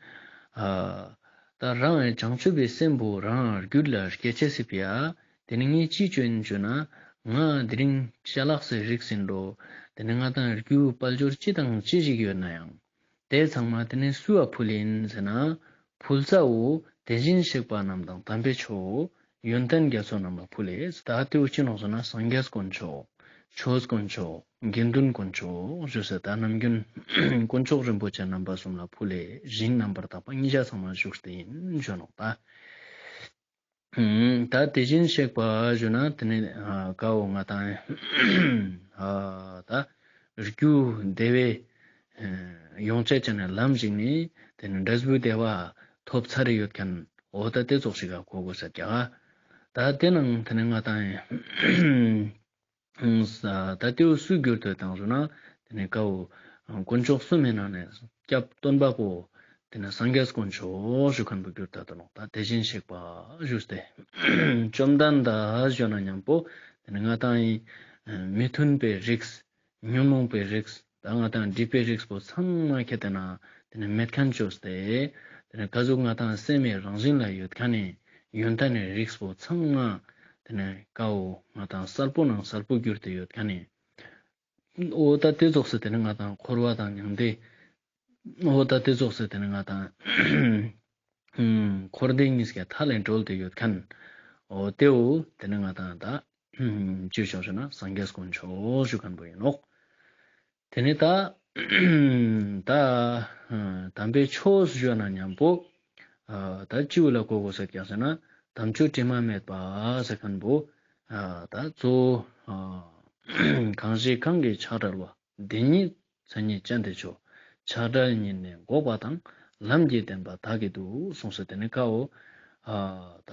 ཨ་ད་རང་བྱང་ཆུབ་པའི་སེམས་པོ་རང་རྒྱུད་ལ་སྐྱེ་ཅེས་སི་ཕི་ཡ། དེ་ནེ་ངས་ཅི་ཅོ་ཨིན་ཞུ་ན་ང་དེ་རིང་ཅ་ལག་སི་རིགས་ཨིན་འགྲོ། དེ་ནེ་ང་ཏང་རྒྱུ་དཔལ་འབྱོར་ཅི་དང་ཅི་ཞིག་ཡོད་ནའང་དེ་ཚང་མ་དེ་ནེ་སུའ་ཕུལ་ཨིན་ཟེར་ན། ཕུལ་ས་བོ་དེ་བཞིན་གཤེགས་པ་རྣམས་དང་དམ་པའི་ཆོས། ཡོན་ཏན་རྒྱ་མཚོ་རྣམས་ལ་ཕུལ་ལེ། ད་དེ་བོ་ཅི་ནོག་ཟེར་ན་སངས་རྒྱས་དཀོན་མཆོག། ཆོས་དཀོན་མཆོག། དགེ་འདུན་དཀོན་མཆོག་ཞུ་ས་ད་ནམ་རྒྱུན་དཀོན་མཆོག་རིན་པོ་ཆེ་རྣམ་པ་གསུམ་ལ་ཕུལ་ལེ་ཞིང་རྣམ་པར་དག་པ་ཉིས་ཆ་ཚང་མ་བཞུགས་ཏེ་ཨིན་ཞུ་ནོག་ད། ད་དེ་བཞིན་གཤེགས་པ་ཞུ་ན་དེ་ནེ་ཀ་བོ་ང་ཏང་ད་རྒྱུ་བདེ་བའི་ཡོང་ཅེས་ཅན་ནི་ལམ་ཞིག་ནི་དེ་ནེ་འབྲས་བུ་བདེ་བ་ཐོབ་ཚར་ཡོད་ཁན་འོ་ད་དེ་ཙོགས་ཤིག་ག་གོ་དགོས་ས་ཀྱག། ད་དེ་ནང་དེ་ནེ་ང་ཏང་ད་དེ་བོ་སུ་གྱུར་ཏེ་ཡོད་དང་ཞུ་ན། དེ་ནེ་ཀ་བོ་དཀོན་མཆོག་གསུམ་མི་ནང་ནེ་སྐྱབས་སྟོན་པ་པོ། དེ་ནེ་སངས་རྒྱས་དཀོན་མཆོག་ཞུ་ཁན་བོ་གྱུར་ཏེ་ཡོད་ནོག་ད་དེ་བཞིན་གཤེགས་པ་ཞུས་ཏེ། བཅོམ་ལྡན་འདས་ཞུ་ན་ཉམ་པོ། དེ་ནེ་ང་ཏང་ངི་མི་མཐུན་པའི་རིགས། ཉོན་མོངས་པའི་རིགས། ད་ང་ཏང་སྒྲིབ་པའི་རིགས་པོ་ཚང་མ་ཁྱེར་ཏེ་ན། དེ་ནེ་མེད་ཁན་ཅོས་ཏེ། དེ་ནེ་ཀ་ཟུག་ང་ཏང་སེམས་སི་རང་བཞིན་ལ་ཡོད་ཁན་ནི་ཡོན་ཏན་ནི་རིགས་པོ་ཚང་མ། དེ་ནེ་ཀ་བོ་ང་ཏང་གསལ་པོ་ནང་གསལ་པོ་གྱུར་ཏེ་ཡོད་ཁན་ནི། འོ་ད་དེ་ཙོགས་སེ་དེ་ནེ་ང་ཏང་འཁོར་བ་དང་མྱང་འདས། འོ་ད་དེ་ཙོགས་སེ་དེ་ནེ་ང་ཏང་འཁོར་འདས་གཉིས་ཀའི་མཐའ་ལས་གྲོལ་ཏེ་ཡོད་ཁན། འོ་དེ་བོ་དེ་ནེ་ང་ཏང་ད་ཅི་ཞུ་ཞུ་ན་སངས་རྒྱས་དཀོན་མཆོག་ཞུ་ཁན་བོ་ཨིན་ནོག། དེ་ནེ་ད་ད་དམ་པའི་ཆོས་ཞུ་ན་ཉམ་པོ་ད་ཅི་བོ་ལ་གོ་དགོས་ས་ཀྱག་ཟེར་ན་དམ་ཆོས་དྲི་མ་མེད་པ་ཟེར་ཁན་བོ་ད་གཙོ་བོ་གང་ཞིག་གང་གིས་ཆགས་བྲལ་བ། དེ་ཉིད་མཚན་ཉིད་ཅན་དེ་མཆོག། ཆགས་བྲལ་ཉིད་ནི་འགོག་པ་དང་། ལམ་གྱི་བདེན་པ་བདག་གིས་བསྡུ། གསུངས་སོ། དེ་ནེ་ཀ་བོ་ད་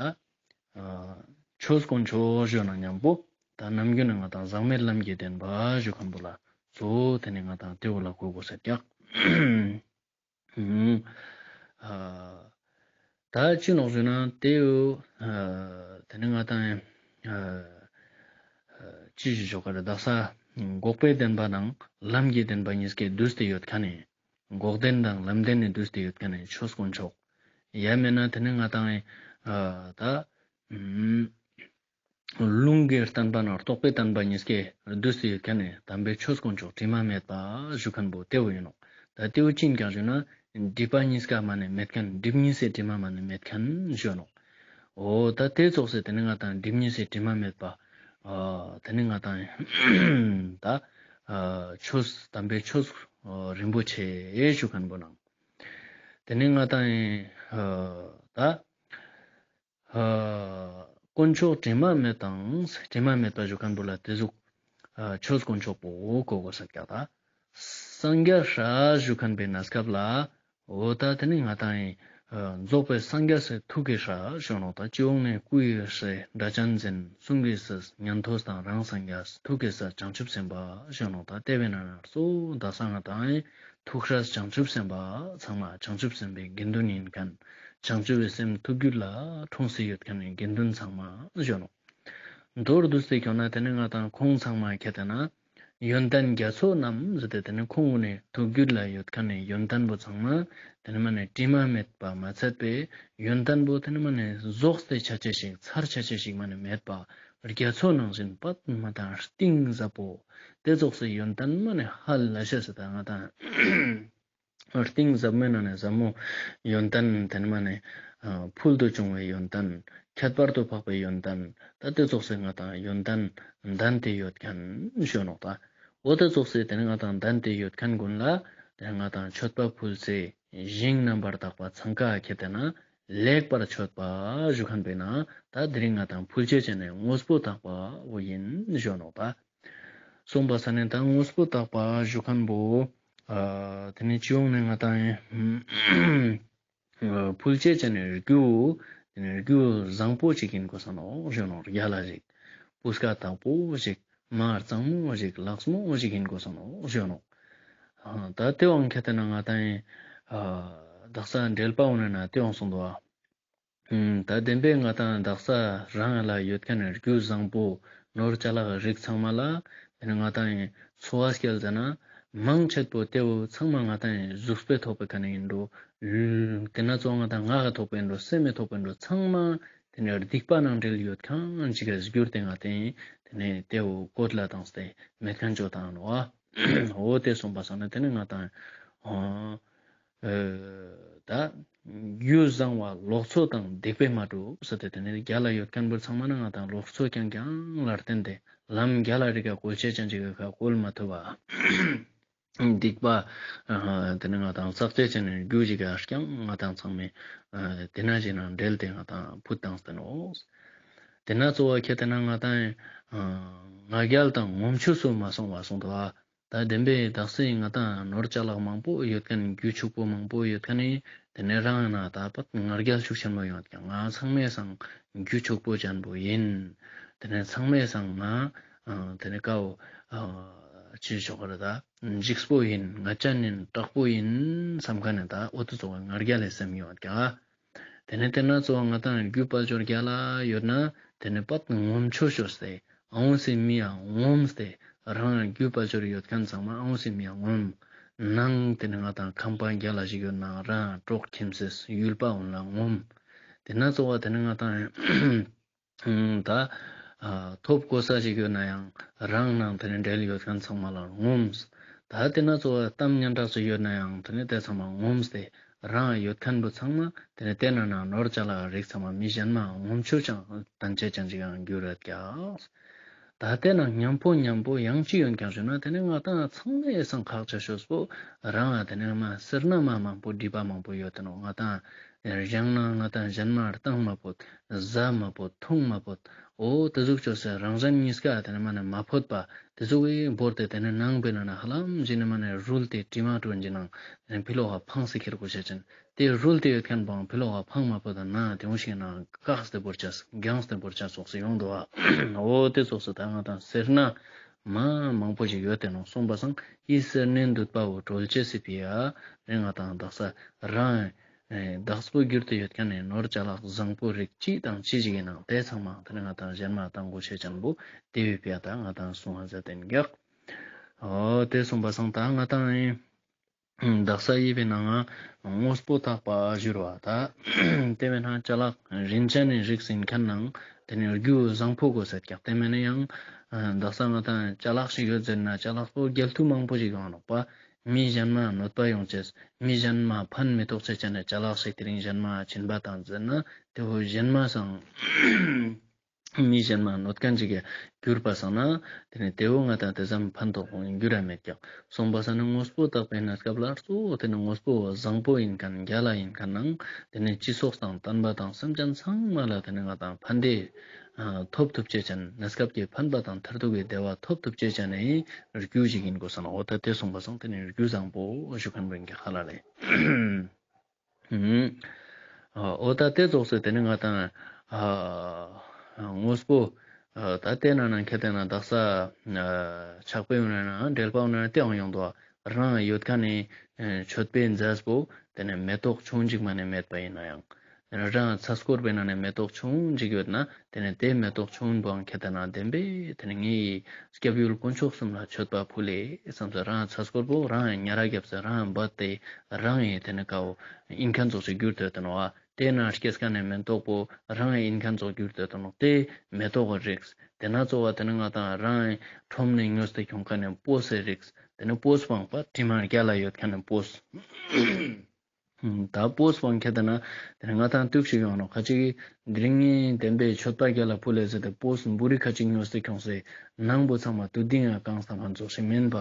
ཆོས་དཀོན་མཆོག་ཞུ་ན་ཉམ་པོ་ད་ནམ་རྒྱུན་ནེ་ང་ཏང་ཟག་མེད་ལམ་གྱི་བདེན་པ་ཞུ་ཁན་བོ་ལ་ གཙོ་བོ་དེ་ནི་ང་དང་དེ་བོ་ལ་གོ་དགོས་ས་ཀྱག། ཨ་ད་ཅི་ནོག་ཞུ་ན་དེ་བོ་ཨ་དེ་ནི་ང་དང་ཨ་ཅི་ཞིག་ཞོག་ག་རེ་དག་ས་འགོག་པའི་བདེན་པ་དང་ལམ་གྱི་བདེན་པ་གཉིས་ཀའི་འདུས་ཏེ་ཡོད་མཁན་ནི་འགོག་བདེན་དང་ལམ་བདེན་ནི་འདུས་ཏེ་ཡོད་མཁན་ནི་ཆོས་དཀོན་མཆོག། ཡང་མེད་ན་དེ་ནི་ང་དང་ཨ་ད་ཨམ་ལུང་གི་བསྟན་པ་ནང་རྟོགས་པའི་བསྟན་པ་གཉིས་ཀའི་འདུས་ཏེ་ཡོད་མཁན་ནི་དམ་པའི་ཆོས་དཀོན་མཆོག་དྲི་མ་མེད་པ་ཞུ་མཁན་པོ་དེ་བོ་ཡིན་ནོག། ད་དེ་བོ་ཅི་ཡིན་ཀྱག་ཞུ་ན་སྒྲིབ་པ་གཉིས་ཀ་མ་ནེ་མེད་མཁན། སྒྲིབ་གཉིས་སི་དྲི་མ་མ་ནེ་མེད་མཁན་ཞུ་ནོག། འོ་ད་དེ་ཙོགས་སེ་དེ་ནི་ང་དང་སྒྲིབ་གཉིས་སི་དྲི་མ་མེད་པ་ཨ་དེ་ནི་ང་དང་ད་ཨ་ཆོས་དམ་པའི་ཆོས་ཨ་རིན་པོ་ཆེ་ཞུ་མཁན་པོ་ནང་དེ་ནི་ང་དང་ཨ་ད་ཨ་དཀོན་མཆོག་དྲི་མ་མེད་དང་དྲི་མ་མེད་པ་ཞུ་མཁན་པོ་ལ་དེ་ཟུག་ཨ་ཆོས་དཀོན་མཆོག་པོ་གོ་དགོས་ས་ཀྱག། ད་སངས་རྒྱས་སྲས་ཞུ་མཁན་པོའི་གནས་སྐབས་ལ་འོ་ད་དེ་ནི་ང་དང་ཨ་རྫོགས་པའི་སངས་རྒྱས་སི་ཐུགས་ཀྱི་སྲས་ཞུ་ནོག། ད་སྤྱི་ཡོངས་ནེ་སྐུའི་སྲས་སྒྲ་གཅན་འཛིན། གསུང་གི་སྲས་ཉན་ཐོས་དང་རང་སངས་རྒྱས། ཐུགས་ཀྱི་སྲས་བྱང་ཆུབ་སེམས་དཔའ་ཞུ་ནོག། ད་དེ་བོའི་ནང་ནེ་གཙོ་བོ་དག་ས་ང་དང་ཨ་ཐུགས་སྲས་བྱང་ཆུབ་སེམས་དཔའ་ཚང་མ་བྱང་ཆུབ་སེམས་དཔའི་དགེ་འདུན་ཡིན་མཁན། བྱང་ཆུབ་པའི་སེམས་ཐུགས་རྒྱུད་ལ་འཁྲུངས་སེ་ཡོད་མཁན་ནི་དགེ་འདུན་ཚང་མ་ཞུ་ནོག། མདོར་བསྡུས་ཏེ་ཁྱོང་ན་དེ་ནི་ང་དང་ཁོང་ཚང་མ་ཁྱེར་ཏེ་ན་ཡོན་ཏན་རྒྱ་མཚོ་རྣམས་ཟེར་ཏེ་དེ་ནི་ཁོང་གུན་ནི་ཐུགས་རྒྱུད་ལ་ཡོད་མཁན་ནི་ཡོན་ཏན་པོ་ཚང་མ་དེ་ནི་མ་ནེ་དྲི་མ་མེད་པ་མ་ཚད་པའི་ཡོན་ཏན་པོ་དེ་ནི་མ་ནེ་རྫོགས་ཏེ་ཆ་ཅེས་ཤིག་ཚར་ཆ་ཅེས་ཤིག་མ་ནེ་མེད་པ། རྒྱ་མཚོ་ནང་བཞིན་པད་མ་དང་གཏིང་ཟབ་པོ། དེ་ཙོགས་སི་ཡོན་ཏན་མ་ནེ་ཧ་ལས་ཤེས་སི་ད་ང་དང་གཏིང་ཟབ་མོའི་ནང་ནེ་ཟབ་མོ་ཡོན་ཏན་དེ་ནི་མ་ནེ་ཨ་ཕུལ་དུ་བྱུང་བའི་ཡོན་ཏན། ཁྱད་པར་དུ་འཕགས་པའི་ཡོན་ཏན། ད་དེ་ཙོགས་སི་ང་དང་ཡོན་ཏན་ལྡན་ཏེ་ཡོད་མཁན་ཞུ་ནོག། ད་འོ་དེ་ཙོགས་སི་དེ་ནི་ང་དང་ལྡན་ཏེ་ཡོད་མཁན་གུན་ལ་དེ་ནི་ང་དང་མཆོད་པ་ཕུལ་སའི་ཞིང་རྣམ་པར་དག་པ་ཚང་ཀ་ཁྱེར་ཏེ་ན་ལེགས་པར་མཆོད་པ་ཞུ་མཁན་པོའི་ནང་ད་དེ་རིང་ང་དང་ཕུལ་ཅེས་ཅན་ནི་དངོས་པོ་དག་པ་བོ་ཡིན་ཞུ་ནོག། ད་གསུངས་པ་ས་ནི་ད་དངོས་པོ་དག་པ་ཞུ་མཁན་པོ་ཨ་དེ་ནི་སྤྱི་ཡོངས་ནེ་ང་དང་ཨ་ཕུལ་ཅེས་ཅན་ནི་རྒྱུ་དེ་ནི་རྒྱུ་བཟང་པོ་ཅིག་ཡིན་དགོས་ས་ནོག་ཞུ་ནོག། རྒྱལ་ལ་ཞིག་སྤུས་ཀ་དག་པོ་ཞིག་མ་གཙང་མོ་ཞིག་ལེགས་མོ་ཞིག་ཡིན་དགོས་ས་ནོག་ཞུ་ནོག། ཨ་ད་དེ་བོ་ཁྱེར་ཏེ་ན་ང་དང་ཨ་དག་ས་འགྲེལ་པ་འོ་ན་ན་དེ་བོ་གསུངས་འདུག་པ། ད་བདེན་པའི་ང་དང་དག་ས་རང་ལ་ཡོད་མཁན་ནི་རྒྱུ་བཟང་པོ་ནོར་ཅ་ལག་རིགས་ཚང་མ་ལ་དེ་ནི་ང་དང་ཡིན་འཚོ་བ་སྐྱེལ་ཟ་ན་མང་ཆེ་བོ་དེ་བོ་ཚང་མ་ང་དང་ཡིན་གཟུགས་པོའི་ཐོག་པའི་ཁ་ནེ་ཡིན་འགྲོ། དེ་ན་ཚོ་ང་དང་ངག་གི་ཐོག་པའི་འགྲོ། སེམས་མི་ཐོག་པའི་འགྲོ། ཚང་མ་དེ་ནི་སྡིག་པ་ནང་འབྲེལ་ཡོད་མཁན་ཅིག་ག་གྱུར་ཏེ་ང་དང་ཡིན་དེ་ནི་དེ་བོ་བཀོད་ལ་བཏང་སྟེ་མེད་མཁན་ཅོ་བཏང་ནོག། འོ་དེ་གསུངས་པ་ས་ནི་དེ་ནི་ང་དང་ཨ་ཨ་ད་རྒྱུ་བཟང་བ་ལོག་འཚོ་དང་སྡིག་པས་མ་གྲུབ་ཟེར་ཏེ་དེ་ནི་རྒྱལ་ལ་ཡོད་མཁན་པོ་ཚང་མ་ནི་ང་དང་ལོག་འཚོ་རྐྱང་རྐྱང་ལ་བརྟེན་ཏེ་ལམ་རྒྱལ་ལ་རིགས་ཀ་བཀོལ་ཅེས་ཅན་ཅིག་ག་བཀོལ་མ་ཐུབ་པ། སྡིག་པ་ཨ་དེ་ནི་ང་དང་བསགས་ཅེས་ཅན་ནི་རྒྱུ་ཅིག་ག་རྐྱང་ང་དང་ཚང་མས་ཨ་དེ་ན་ཅིག་ནང་འབྲེལ་ཏེ་ང་དང་ཕུད་བཏང་སྟེ་ནོག། དེ་ན་གཙོ་བོ་ཁྱེར་ཏེ་ན་ང་དང་ཨ་ང་རྒྱལ་དང་ངོམ་ཆུང་སུ་མ་སོང་བ་གསུངས་འདུག་པ། ད་བདེན་པའི་དག་ས་ང་དང་ནོར་ཅ་ལག་མང་པོ་ཡོད་མཁན་རྒྱུ་ཕྱུག་པོ་མང་པོ་ཡོད་མཁན་ནི་དེ་ནི་རང་ན་ད་པད་ང་རྒྱལ་ཤུགས་ཆེན་པོ་ཡོད་ཀྱང་ང་ཚང་མའི་སང་རྒྱུ་ཕྱུག་པོ་ཅན་པོ་ཡིན། དེ་ནི་ཚང་མའི་སང་ང་ཨ་དེ་ནི་ཀའོ་ཨ་ཅི་ཞོག་ག་རེ་ད་འཇིགས་པོ་ཡིན། ང་ཅན་ཡིན། དྲག་པོ་ཡིན་བསམ་མཁན་ནི་ད་འོ་དེ་ཙོགས་ང་རྒྱལ་ལ་སེམས་ཡོད་ཀྱང་། དེ་ནི་དེ་ན་གཙོ་བོ་ང་དང་རྒྱུ་དཔལ་འབྱོར་རྒྱལ་ལ་ཡོད་ན་དེ་ནི་པད་ངོམ་ཆུང་ཤོས་ཏེ་ཨ་འོང་སི་མི་ཡ་ངོམས་ཏེ་རང་རྒྱུ་དཔལ་འབྱོར་ཡོད་མཁན་ཚང་མ་ཨ་འོང་སི་མི་ཡ་ངོམས། ནང་དེ་ནི་ང་དང་ཁང་པ་རྒྱལ་ལ་ཞིག་ཡོད་ན་རང་གྲོགས་ཁྱིམ་མཚེས་ཡུལ་པ་འོང་ལ་ངོམས། དེ་ན་གཙོ་བོ་དེ་ནི་ང་དང་ད་ཨ་ཐོབ་གོ་ས་ཞིག་ཡོད་ན་ཡང་རང་ནང་དེ་ནི་འབྲེལ་ཡོད་མཁན་ཚང་མ་ལ་ངོམས། ད་དེ་ན་གཙོ་བོ་གཏམ་སྙན་གྲགས་ཅིག་ཡོད་ན་ཡང་དེ་ནི་དེ་ཚང་མ་ངོམས་ཏེ་རང་ཡོད་མཁན་པོ་ཚང་མ་དེ་ནི་དེ་ན་ན་ནོར་ཅ་ལག་རིགས་ཚང་མ་མི་གཞན་མ་ངོམ་ཆུང་ཅང་བཏང་ཅེས་ཅན་ཅིག་ཡང་འགྱུར་རེད་ཀྱག། ད་དེ་ན་མཉམ་པོ་མཉམ་པོ་ཡང་ཅི་ཡོད་ཀྱག་ཞུ་ན་དེ་ནི་ང་དང་ཚང་མའི་སང་ཁག་ཆེ་ཤོས་པོ་རང་ང་དེ་ནི་མ་སེར་སྣ་མ་མང་པོ་སྒྲིབ་པ་མང་པོ་ཡོད་དེ་ནོག། ང་དང་ཡང་ན་ང་དང་གཞན་མ་བཏང་མ་ཕོད། ཟ་མ་ཕོད། འཐུང་མ་ཕོད། འོ་དེ་ཟུག་ཅོས་སེ་རང་གཞན་གཉིས་ཀ་དེ་ནི་མ་ནི་མ་ཕོད་པ་དེ་ཟུག་གི་བོར་ཏེ་དེ་ནི་ནང་པའི་ནང་ན་ཧ་ལམ་ཅི་ནི་མ་ནི་རུལ་ཏེ་དྲི་མ་བྲོ་ཅེས་ནང་དེ་ནི་ཕི་ལོག་ག་ཕངས་སེ་ཁྱེར་གོ་ཤེས་ཅན། དེ་རུལ་ཏེ་ཡོད་མཁན་པོའང་ཕི་ལོག་ག་ཕངས་མ་ཕོད་དང་ན་དེ་འོང་ཞིག་ན་བཀག་སྟེ་བོར་ཅེས་རྒྱངས་ཏེ་བོར་ཅེས་ཙོགས་སེ་ཡོང་འདུག་པ། འོ་དེ་ཙོགས་སེ་ད་ང་དང་སེར་སྣ་ མ་མང་པོ་ཞིག་ཡོད་དེ་ནོག། སོང་པ་སང་ཨི་སེར་སྣའི་མདུད་པ་བོ་གྲོལ་ཅེས་སི་ཕི་ཡ་རེ་ང་དང་དག་ས་རང་ཨེ་བདག་པོ་གྱུར་ཏེ་ཡོད་ཁན་ནི་ནོར་ཅ་ལག་བཟང་པོ་རིགས་ཅི་དང་ཅི་ཞིག་ཨིན་ནང་དེ་ཚང་མ་དེ་ནི་ང་དང་ཞན་མ་ཏང་གོས་ཤེས་ཅན་བོ་དེ་བོའི་ཕི་ཡ་ད་ང་དང་སུང་ང་ཟེར་ཏེ་ཨིན་གྱག། འོ་དེ་སོང་པ་སང་ད་ང་དང་ཨེ་དག་ས་ཡི་བའི་ནང་ང་དངོས་པོ་བཏགས་པ་ཞུ་རུ་བ་ད་དེ་བས་ན་ཅ་ལག་རིན་ཅན་ནི་རིགས་ཨིན་ཁན་ནང་དེ་ནི་རྒྱུ་བཟང་པོ་དགོས་ཟེར་གྱག། དེ་མེན་ན་ཡང་ཨ་དག་ས་ང་དང་ཅ་ལག་ཞིག་ཡོད་ཟེར་ན་ཅ་ལག་པོ་རྒྱལ་ཐུ་མང་པོ་ཞིག་ཡོང་ནོག་པ། མི་ཞན་མ་གནོད་པ་ཡོང་ཅེས། མི་ཞན་མ་ཕན་མི་ཐོགས་ཅེས་ཅན་ནི་ཅ་ལག་ཞིག་དེ་རིང་ཞན་མ་ཕྱིན་པ་དང་ཟེར་ན་དེ་བོ་ཞན་མ་སང་མི་ཞན་མ་གནོད་ཁན་ཅིག་གྱུར་པ་སང་ན་དེ་ནི་དེ་བོ་ང་དང་དེ་ཙམ་ཕན་ཐོགས་གྱུར་ར་མེད་ཀྱག། སོང་པ་སང་ནི་དངོས་པོ་བཏགས་པའི་གནས་སྐབས་ལ་གཙོ་བོ་དེ་ནི་དངོས་པོ་བཟང་པོ་ཨིན་ཁན་རྒྱལ་ལ་ཨིན་ཁན་ནང་དེ་ནི་སྤྱི་ཚོགས་དང་བསྟན་པ་དང་སེམས་ཅན་ཚང་མ་ལ་དེ་ནི་ང་དང་ཕན་བདེ་ཨ་ཐོབ་ཐུབ་ཅེས་ཅན་གནས་སྐབས་ཀྱི་ཕན་པ་དང་མཐར་ཐུག་གི་བདེ་བ་ཐོབ་ཐུབ་ཅེས་ཅན་ནི་རྒྱུ་ཞིག་ཨིན་དགོས་ས་ནོག། འོ་ད་དེ་སོང་པ་སང་དེ་ནི་རྒྱུ་བཟང་པོ་ཞུ་ཁན་བོ་ཨིན་གྱག་ཧ་ལ་ལེ། ཨ་འོ་ད་དེ་ཙོགས་སེ་དེ་ནི་ང་དང་ཨ་དངོས་པོ་ཨ་ད་དེ་ན་ན་ཁེ་དེ་ན་དག་ས་ཨ་ཆགས་པའི་འོ་ན་ན་འབྲེལ་པ་འོ་ན་ན་དེའང་ཡོང་དོ། རང་ཡོད་ཁན་ནི་ཨ་མཆོད་པའི་རྫས་པོ་དེ་ནི་མེ་ཏོག་ཆུང་ཅིག་མ་ནི་མེད་པ་ཨིན་ན་ཡང་། རང་ཚ་སྐོར་པའི་ནང་ནས་མེ་ཏོག་ཆུང་ཅིག་ཡོད་ན་དེ་ནས་དེ་མེ་ཏོག་ཆུང་བོའང་ཁེ་ཏེ་ན་བདེན་པའི་དེ་ནས་ངའི་སྐྱབས་ཡུལ་དཀོན་མཆོག་གསུམ་ལ་མཆོད་པ་ཕུལ་ལེ་བསམ་ས་རང་ཚ་སྐོར་པོ་རང་ཉ་ར་རྒྱབ་ས་རང་བད་དེ་རང་ཡི་དེ་ནས་ཀའོ་ཨིན་ཁན་ཙོགས་ཤིག་གྱུར་ཏེ་ཡོད་དེ་ནོག་བ། དེ་ན་སྐྱེས་ཁན་ནས་མེ་ཏོག་པོ་རང་ཡི་ཨིན་ཁན་ཙོགས་གྱུར་ཏེ་ཡོད་དེ་ནོག། དེ་མེ་ཏོག་གི་རིགས། དེ་ན་ཙོགས་བ་དེ་ནས་ང་དང་རང་ཡི་ཁྲོམ་ནས་ཉོས་ཏེ་ཁྱོང་ཁན་ནས་སྤོས་སི་རིགས། དེ་ནས་སྤོས་སྤང་པ་དྲི་མ་རྒྱལ་ལ་ཡོད་ཁན་ནས་སྤོས། ད་སྤོས་སྤང་ཁྱེར་ཏེ་ན་དེ་ནས་ང་དང་དུག་ཞིག་ཡོང་ནོག། ཁ་ཅིག་དེ་རིང་ངས་བདེན་པའི་མཆོད་པ་རྒྱལ་ལ་ཕུལ་ལེ་ཟེར་ཏེ་སྤོས་འབུ་རིགས་ཁ་ཅིག་ཉོས་ཏེ་ཁྱོངས་ཏེ་ནང་པོ་ཚང་མ་དུད་འཐེན་ཡང་གང་ས་ཕན་ཙོགས་ཤིག་མིན་པ།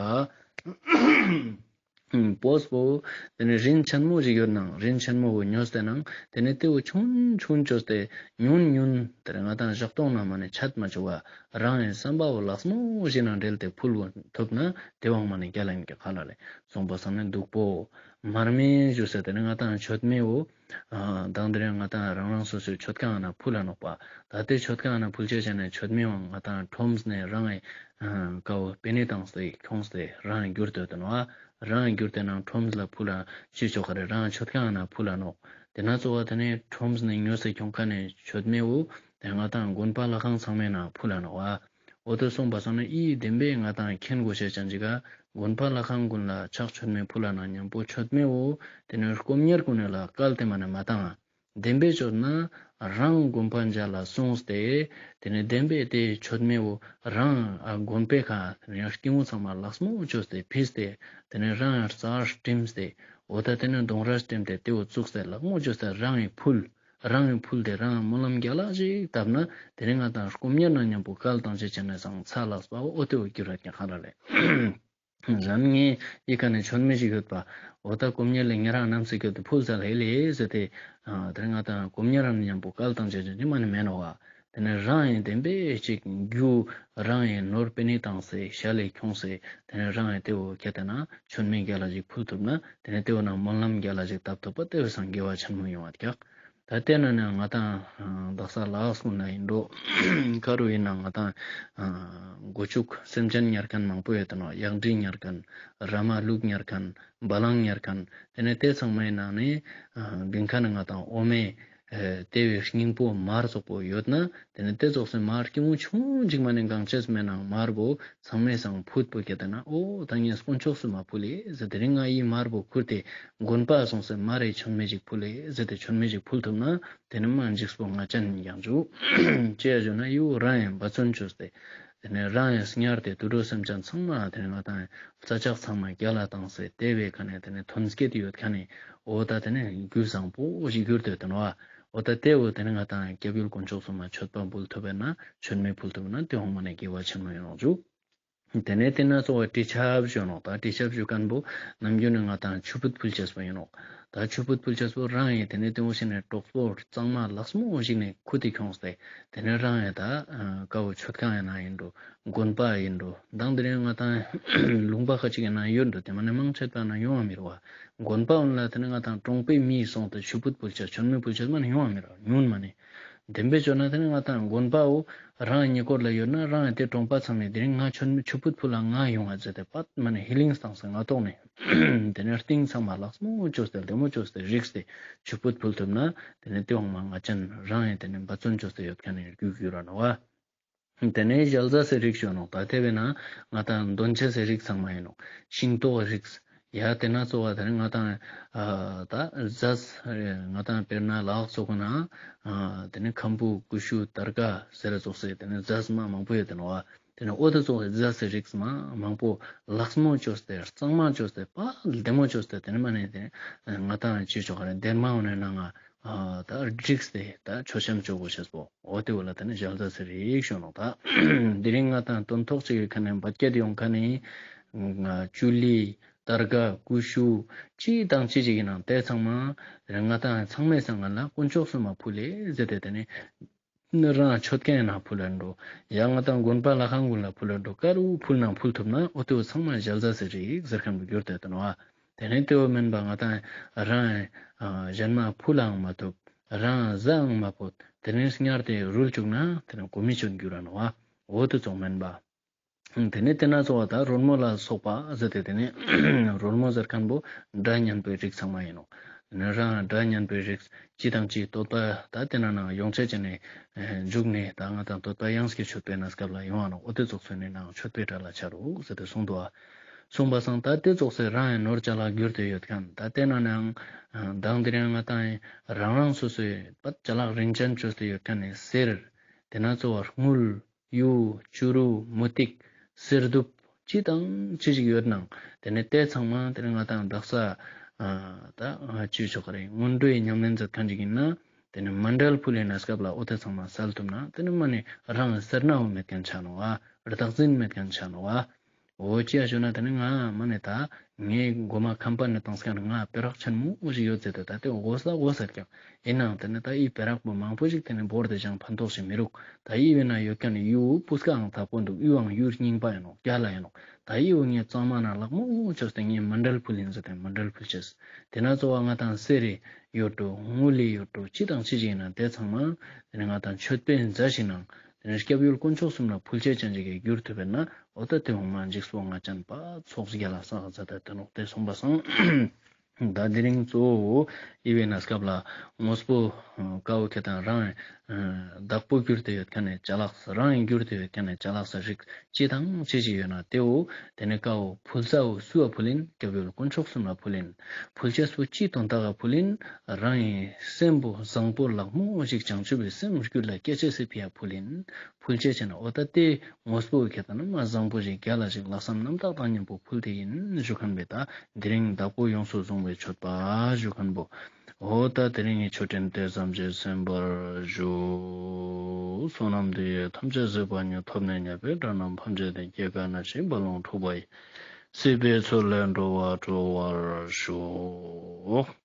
སྤོས་པོ་དེ་ནས་རིན་ཆེན་མོ་ཞིག་ཡོད་ནང་རིན་ཆེན་མོ་བོ་ཉོས་ཏེ་ནང་དེ་ནས་དེ་བོ་ཆུང་ཆུང་བཅོས་ཏེ་ཉུང་ཉུང་དེ་ནས་ང་དང་ཞག་སྟོང་ན་མ་ནས་ཆད་མ་བཅུག་པ་རང་ཡི་བསམ་པ་བོ་ལགས་མོ་ཞིག་ནང་འབྲེལ་ཏེ་ཕུལ་ཐུབ་ན་དེ་བོ་མ་ནས་རྒྱལ་ལ་ཨིན་གྱི་ཁ་ལ་ལེ། སོང་པ་སང་ནས་བདུག་སྤོས། མར་མེ་ཞུ་ས་དེ་ནི་ང་དང་མཆོད་མེ་བོ། ཨ་དང་དེ་རིང་ང་དང་རང་རང་སོ་སོའི་མཆོད་ཁང་ན་ཕུལ་ལ་ནོག་པ། ད་དེ་མཆོད་ཁང་ན་ཕུལ་ཆ་ཆ་ནས་མཆོད་མེ་བོ་ང་དང་ཁྲོམ་ནས་རང་ཨེ་ཀའོ་པེ་ནེ་བཏང་སྟེ་ཁྱོངས་ཏེ་རང་གྱུར་ཏེ་དོན་བ། རང་གྱུར་ཏེ་ནང་ཁྲོམ་ལ་ཕུལ་ལ་ཅི་ཆོག་ག་རེ་རང་མཆོད་ཁང་ན་ཕུལ་ལ་ནོག། དེ་ན་གཙོ་བ་དེ་ནས་ཁྲོམ་ནས་ཉོས་སེ་ཁྱོང་ཁ་ནས་མཆོད་མེ་བོ་དེ་ང་དང་དགོན་པ་ལྷ་ཁང་ཚང་མའི་ནང་ཕུལ་ལ་ནོག་བ། འོ་དེ་སོང་པ་སང་ན་ཨི་བདེན་པའི་ང་དང་མཁྱེན་དགོས་ཤེས་ཅན་ཅིག་ག་དགོན་པ་ལྷ་ཁང་ཀུན་ལ་ཕྱག་མཆོད་མེ་ཕུལ་ལ་ན་མཉམ་པོ་མཆོད་མེ་བོ་དེ་ནས་སྐོམ་གཉེར་ཀུན་ལ་བསྐལ་ཏེ་མ་ནས་མ་བཏང་ང་། བདེན་པའི་མཆོད་ན་རང་དགོན་པ་མཇལ་ལ་སོང་སྟེ་དེ་ནས་བདེན་པའི་དེ་མཆོད་མེ་བོ་རང་ཨ་དགོན་པའི་ཁ་རང་སྐྱིང་བོ་ཚང་མ་ལགས་མོ་བཅོས་ཏེ་ཕིས་ཏེ་དེ་ནས་རང་རྩར་སྤྲིམས་ཏེ་འོ་ད་དེ་ནས་གདོང་ར་སྤྲིམས་ཏེ་དེ་བོ་བཙུགས་ཏེ་ལགས་མོ་བཅོས་ཏེ་རང་ཡི་ཕུལ། རང་ཡི་ཕུལ་ཏེ་རང་སྨོན་ལམ་རྒྱལ་ལ་ཞིག་བཏབ་ན་དེ་རིང་ང་དང་སྐོམ་གཉེར་ན་མཉམ་པོ་བསྐལ་བཏང་ཅེས་ཅན་ནས་སང་ཚ་ལགས་པ་འོ་དེ་བོ་གྱུར་ར་ཀྱང་ཁ་ལ་ལེ། གཞན་ངས་ཡི་ག་ནས་མཆོད་མེ་ཞིག་ཡོད་པ། འོ་ད་སྐོམ་གཉེར་ལས་ཉེ་རང་རྣམས་སུ་སྐྱོད་དེ་ཕུལ་ས་ལེ་ལེ་ཟེར་ཏེ། དེ་རིང་ང་དང་སྐོམ་གཉེར་རང་མཉམ་པོ་བསྐལ་བཏང་ཅེས་ཅན་ཅིག་མ་ནི་མེད་ནོག་བ། དེ་ནས་རང་ཡི་བདེན་པའི་ཅིག་རྒྱུ་རང་ཡི་ནོར་པེ་ནེ་བཏང་སེ་ཞལ་ལས་ཁྱོངས་སེ་དེ་ནས་རང་ཡི་དེ་བོ་ཁྱེར་ཏེ་ན་མཆོད་མེ་རྒྱལ་ལ་ཞིག་ཕུལ་ཐུབ་ན་དེ་ནས་དེ་བོ་ན་སྨོན་ལམ་རྒྱལ་ལ་ཞིག་བཏབ་ཐུབ་པ་དེ་བོ་སང་དགེ་བ་ཆེན་མོ་ཡོང་བ་ཀྱག། ད་དེ་ན་ནི་ང་དང་དག་ས་ལགས་ཀུན་ན་ཡིན་འགྲོ། ཁ་རུ་ཡིན་ན་ང་དང་སྒོ་ཕྱུགས་སེམས་ཅན་ཉར་མཁན་མང་པོ་ཡོད་དེ་ནོག། གཡག་འབྲི་ཉར་མཁན། ར་མ་ལུག་ཉར་མཁན། བ་ལང་ཉར་མཁན། དེ་ནས་དེ་ཚང་མའི་ནང་ནས་དགུན་ཁ་ནས་ང་དང་འོ་མའི་དེ་བའི་སྙིང་པོ་མར་ཙོགས་པོ་ཡོད་ན་དེ་ནས་དེ་ཙོགས་སེ་མར་སྐྱིང་བོ་ཆུང་ཅིག་མ་ནས་གང་ཅེས་མེད་ནང་མར་བོ་ཚང་མའི་སང་ཕུད་པོ་ཁྱེར་ཏེ་ན་འོ་ད་ངས་དཀོན་མཆོག་སུ་མ་ཕུལ་ལེ་ཟེར་དེ་རིང་ང་ཡི་མར་བོ་ཁུར་ཏེ་དགོན་པ་སོང་སེ་མར་རེ་མཆོད་མེ་ཅིག་ཕུལ་ལེ་ཟེར་ཏེ་མཆོད་མེ་ཅིག་ཕུལ་ཐུབ་ན་དེ་ནི་མ་འཇིགས་པོ་ང་ཅན་ཡིན་ཀྱང་འཇུ། ཅེས་ཞུ་ན་ཡུ་རང་ཡང་འབད་བརྩོན་བཅོས་ཏེ་དེ་ནས་རང་ཡང་སྔར་དེ་དུད་འགྲོ་སེམས་ཅན་ཚང་མ་དེ་ནས་ང་དང་རྩ་ཆག་ཚང་མ་རྒྱལ་ལ་བཏང་སེ་དེ་བའི་ཁ་ནས་དེ་ནས་ཐོན་སྐྱེད་ཡོད་ཁ་ནས་འོ་ད་དེ་ནས་རྒྱུ་བཟང་པོ་ཞིག་གྱུར་ཏེ་དེ་ནོག་བ། འོ་ད་དེ་བོ་དེ་ནས་ང་དང་སྐྱབས་ཡུལ་དཀོན་མཆོག་གསུམ་ལ་མཆོད་པ་འབུལ་ཐུབ་པས་ན་མཆོད་མེ་ཕུལ་ཐུབ་ན་དེ་འོ་མ་ནས་དགེ་བ་ཆེན་མོ་ཡོང་འཇུག། དེ་ནས་དེ་ན་གཙོ་བོ་དྲི་ཆབ་ཞུ་ནོག། ད་དྲི་ཆབ་ཞུ་མཁན་པོ་ནམ་རྒྱུན་ནས་ང་དང་ཆུ་ཕུད་ཕུལ་ཆས་པོ་ཡིན་ནོག། ད་ཆུ་ཕུད་ཕུལ་ཆས་པོ་རང་ཡིན་དེ་ནས་དེ་འོ་ཞིག་ནས་གྲོགས་པོ་གཙང་མ་ལགས་མོ་ཞིག་ནས་ཁུར་ཏེ་ཁྱོངས་ཏེ་དེ་ནས་རང་ཡིན་ད་ཀ་བོ་མཆོད་ཁང་ཡིན་ན་ཡིན་འགྲོ། དགོན་པ་ཡིན་འགྲོ། མདང་དེ་རིང་ང་དང་ལུང་པ་ཁ་ཅིག་ཡིན་ན་ཡོད་འགྲོ། དེ་མ་ནས་མང་ཆེ་བ་ན་ཡོང་བ་མི་རུ་བ། དགོན་པ་འོན་ལ་དེ་ནས་ང་དང་གྲོང་པའི་མི་སོང་སྟེ་ཆུ་ཕུད་ཕུལ་ཆས་མཆོད་མེ་ཕུལ་ཆས་མ་ནས་ཡོང་བ་མི་རུ་བ་ཉུང་མ་ནས། དེན་པའི་ཅོ་ན་དེ་ནི་ང་ཏང་དགོན་པའོ་རང་ཉེ་འཁོར་ལ་ཡོད་ན་རང་དེ་གྲོང་པ་ཚང་མའི་དེ་རིང་ང་ཆོ་ཆུ་ཕུད་ཕུལ་ལ་ང་ཡོང་ང་ཟེར་ཏེ་པད་མ་ནི་ཧི་ལིང་སྟངས་སེ་ང་ཐོག་ནས་དེ་ནི་རྟིང་ཚང་མ་ལགས་མོ་ཅོས་ཏེ་ལྡེ་མོ་ཅོས་ཏེ་རིགས་ཏེ་ཆུ་ཕུད་ཕུལ་ཐུབ་ན་དེ་ནི་དེ་འོང་མ་ང་ཅན་རང་ཡང་དེ་ནི་འབད་བརྩོན་ཅོས་ཏེ་ཡོད་མཁན་ནི་རྒྱུ་རྒྱུ་ར་ནོ་བ། དེ་ནས་ཞལ་ཟས་སི་རིགས་ཞུ་ནོག་ད་དེ་བས་ན་ང་ཏང་འདོན་ཆས་སི་རིགས་ཚང་མ་ཡིན་ནོག་ཤིང་ཏོག་རིགས། ཡ་དེ་ན་གཙོ་བོ་དེ་ནི་ང་ཏང་ཨ་ད་ཟས་ང་ཏང་དཔེར་ན་ལག་སོགས་ན་ཨ་དེ་ནི་ཁམ་བུ་ཀུ་ཤུ་དར་ག་ཟེར་ར་ཙོགས་སེ་དེ་ནི་ཟས་མ་མང་པོ་ཡོད་དེ་ནོ་བ། དེ་ནི་འོ་དེ་ཙོགས་སེ་ཟས་སི་རིགས་མ་མང་པོ་ལགས་མོ་ཅོས་ཏེ་གཙང་མ་ཅོས་ཏེ་པ་ལྡེ་མོ་ཅོས་ཏེ་དེ་ནི་མ་ནི་དེ་ནི་ང་ཏང་ཅི་ཅོ་ག་རེ་འདེར་མ་འོ་ནས་ན་ང་ཨ་ད་བསྒྲིགས་ཏེ་ད་མཆོད་བཤམས་ཅོ་དགོས་ཤེས་པོ། འོ་དེ་བོ་ལ་དེ་ནི་ཞལ་ཟས་སི་རིགས་ཞུ་ནོག་ད་དེ་རིང་ང་ཏང་དོན་ཐོག་ཅིག་གི་ཁ་ནས་བད་སྐྱེད་ཡོང་ཁ་ནས་ང་ཅུ་ལི་དར་ག་ཀུ་ཤུ་ཅི་དང་ཅི་ཅིག་ཡིན་ནང་དེ་ཚང་མ་དེ་ནི་ང་ཏང་ཚང་མའི་སང་ང་ལ་དཀོན་མཆོག་གསུམ་མ་ཕུལ་ལེ་ཟེར་ཏེ་དེ་ནི་ནི་རང་མཆོད་མཁན་ན་ཕུལ་ལེ་འགྲོ། ཡང་ང་ཏང་དགོན་པ་ལྷ་ཁང་ཀུན་ལ་ཕུལ་ལེ་འགྲོ། ཀ་རུ་ཕུལ་ན་ཕུལ་ཐུབ་ན་འོ་དེ་བོ་ཚང་མ་ཞལ་ཟས་སི་རིགས་ཟེར་མཁན་པོ་གྱུར་ཏེ་དེ་ནོ་བ། དེ་ནས་དེ་བོ་མིན་པ་ང་ཏང་རང་ཨ་གཞན་མ་ཕུལ་ལའང་མ་ཐུབ། རང་ཟའང་མ་ཕོད། དེ་ནས་ཉར་ཏེ་རུལ་བཅུག་ན་དེ་ནི་གོ་མི་ཆོད་འགྱུར་ར་ནོ་བ། འོ་དེ་ཙོགས་མིན་པ། དེ་ནས་དེ་ན་གཙོ་བོ་ད་རོལ་མོ་ལ་སོགས་པ་ཟེར་ཏེ་དེ་ནས་རོལ་མོ་ཟེར་མཁན་པོ་སྒྲ་སྙན་པའི་རིགས་ཚང་མ་ཡིན་ནོག་དེ་ནས་རང་སྒྲ་སྙན་པའི་རིགས་ཅི་དང་ཅི་བསྟོད་པ་ད་དེ་ན་ནང་ཡོང་ཆ་ཅན་ནས་འཇུག་ནས་ད་ང་ཏང་བསྟོད་པ་དབྱངས་ཀྱི་མཆོད་པའི་གནས་སྐབས་ལ་ཡོང་བ་ནོག་འོ་དེ་ཙོགས་ཚོ་ནས་ནང་མཆོད་པའི་གྲལ་ལ་ཆ་རུག་ཟེར་ཏེ་གསུངས་འདུག་བ། གསུངས་པ་སང་ད་དེ་ཙོགས་སེ་རང་ཡང་ནོར་ཅ་ལག་གྱུར་ཏེ་ཡོད་མཁན་ད་དེ་ན་ནང་མདང་དེ་རིང་ང་ཏང་རང་རང་སོ་སོའི་པད་ཅ་ལག་རིན་ཅན་བཅོས་ཏེ་ཡོད་མཁན་ནི་གསེར། དེ་ན་གཙོ་བོ་དངུལ། གཡུ། བྱུ་རུ། མུ་ཏིག། གསེར་གདུབ། ཅི་དང་ཅི་ཞིག་ཡོད་ནང་དེ་ནི་དེ་ཚང་མ་དེ་ནི་ང་ཏང་དག་ས་ཨ་ད་ཅི་ཆོག་ག་རེ་སྔོན་འགྲོའི་ཉམས་ལེན་མཛད་མཁན་ཅིག་ཡིན་ན་དེ་ནི་མཎྜལ་ཕུལ་ལེ་གནས་སྐབས་ལ་འོ་དེ་ཚང་མ་སལ་ཐུབ་ན་དེ་ནི་མ་ནི་རང་སེར་སྣའོ་མེད་མཁན་ཆ་ནོ་བ། བདག་འཛིན་མེད་མཁན་ཆ་ནོ་བ། འོ་ཅི་ཡ་ཞུ་ན་དེ་ནི་ང་མ་ནི་ད་ངའི་མགོ་མ་ཁམས་པ་ནས་བཏང་སྐབས་ང་བེ་རག་ཆེན་མོ་ཞིག་ཡོད་ཟེར་ཏེ་ད་དེ་འོ་ས་འོ་ས་ཀྱང་ཡིན་ནའང་དེ་ནི་ད་ཡི་བེ་རག་པོ་མང་པོ་ཞིག་དེ་ནི་བོར་ཏེ་ཅང་ཕན་ཐོགས་ཤིག་མི་རུག་ད་ཡི་བེ་ན་ཡོད་མཁན་ནི་གཡུ་སྤུས་ཀའང་དག་པོ་འདུག་གཡུའང་གཡུ་རྙིང་པ་ཡིན་ནོག་རྒྱ་ལ་ཡིན་ནོག་ད་ཡི་བོ་ངས་གཙང་མ་ན་ལག་མོ་ཅོས་ཏེ་ངས་མཎྜལ་ཕུལ་ཡིན་ཟེར་ཏེ་མཎྜལ་ཕུལ་ཅེས། དེ་ན་གཙོ་བོ་ང་ཏང་གསེར་རེ་ཡོད་འགྲོ་དངུལ་ལེ་ཡོད་འགྲོ་ཅི་དང་ཅི་ཞིག་ཡིན་ན་དེ་ཚང་མ་དེ་ནི་ང་ཏང་མཆོད་པའི་མཛའ་ཞིག་ནང་དེ་ནི་སྐྱབས་ཡུལ་དཀོན་མཆོག་གསུམ་ལ་ཕུལ་ཅེས་ཅན་ཅིག་གི་གྱུར་ཐུབ་པས་ན་འོ་ད་དེ་འོང་མ་འཇིགས་པོ་ང་ཅན་པ་ཚོགས་རྒྱ་ལ་ས་ཟ་ད་དེ་ནོག་དེ་གསུངས་པ་སང་། ད་དེ་རིང་གཙོ་བོ་ཡི་བེ་ན་སྐབས་ལ་དངོས་པོ་ཀ་བོ་ཁེ་དང་རང་བདག་པོ་གྱུར་ཏེ་ཡོད་མཁན་ནི་ཅ་ལག་རང་གྱུར་ཏེ་ཡོད་མཁན་ནི་ཅ་ལག་ས་རིགས་ཅི་དང་ཅི་ཞིག་ཡོད་ན་དེ་བོ་དེ་ནི་ཀ་བོ་ཕུལ་ས་བོ་སུ་བ་ཕུལ་ཡིན། སྐྱབས་ཡུལ་དཀོན་མཆོག་གསུམ་ལ་ཕུལ་ཡིན། ཕུལ་ཅེས་པོ་ཅི་དོན་དག་ག་ཕུལ་ཡིན། རང་ཡི་སེམས་པོ་བཟང་པོ་ལག་མོ་ཞིག་བྱང་ཆུབ་པའི་སེམས་རྒྱུད་ལ་སྐྱེ་ཅེས་སི་ཕི་ཡ་ཕུལ་ཡིན། ཕུལ་ཅེས་ཅན་འོ་ད་དེ་དངོས་པོ་ཁེ་དང་ན་མ་བཟང་པོ་ཞིག་རྒྱ་ལ་ཞིག་ལྷག་བསམ་རྣམ་དག་དང་མཉམ་པོ་ཕུལ་ཏེ་ཡིན་ཞུ་མཁན་པས། ད་དེ་རིང་བདག་པོ་ཡོངས་སུ་བཟུང་བའི་མཆོད་པ་ཞུ་མཁན་པོ། འོ་ད་དེ་རིང་གི་ཆོས་འབྲེལ་དེ་ཙམ་གྱིས་ཟིན་པར་ཞུ། བསོད་ནམས་འདི་ཡིས་ཐམས་ཅད་གཟིགས་པ་ཉིད། ཐོབ་ནས་ཉེས་པའི་དགྲ་རྣམས་ཕམ་བྱས་ཏེ། སྐྱེ་རྒ་ན་འཆིའི་རྦ་ཀློང་འཁྲུགས་པ་ཡི། སྲིད་པའི་མཚོ་ལས་འགྲོ་བ་སྒྲོལ་བར་ཤོག།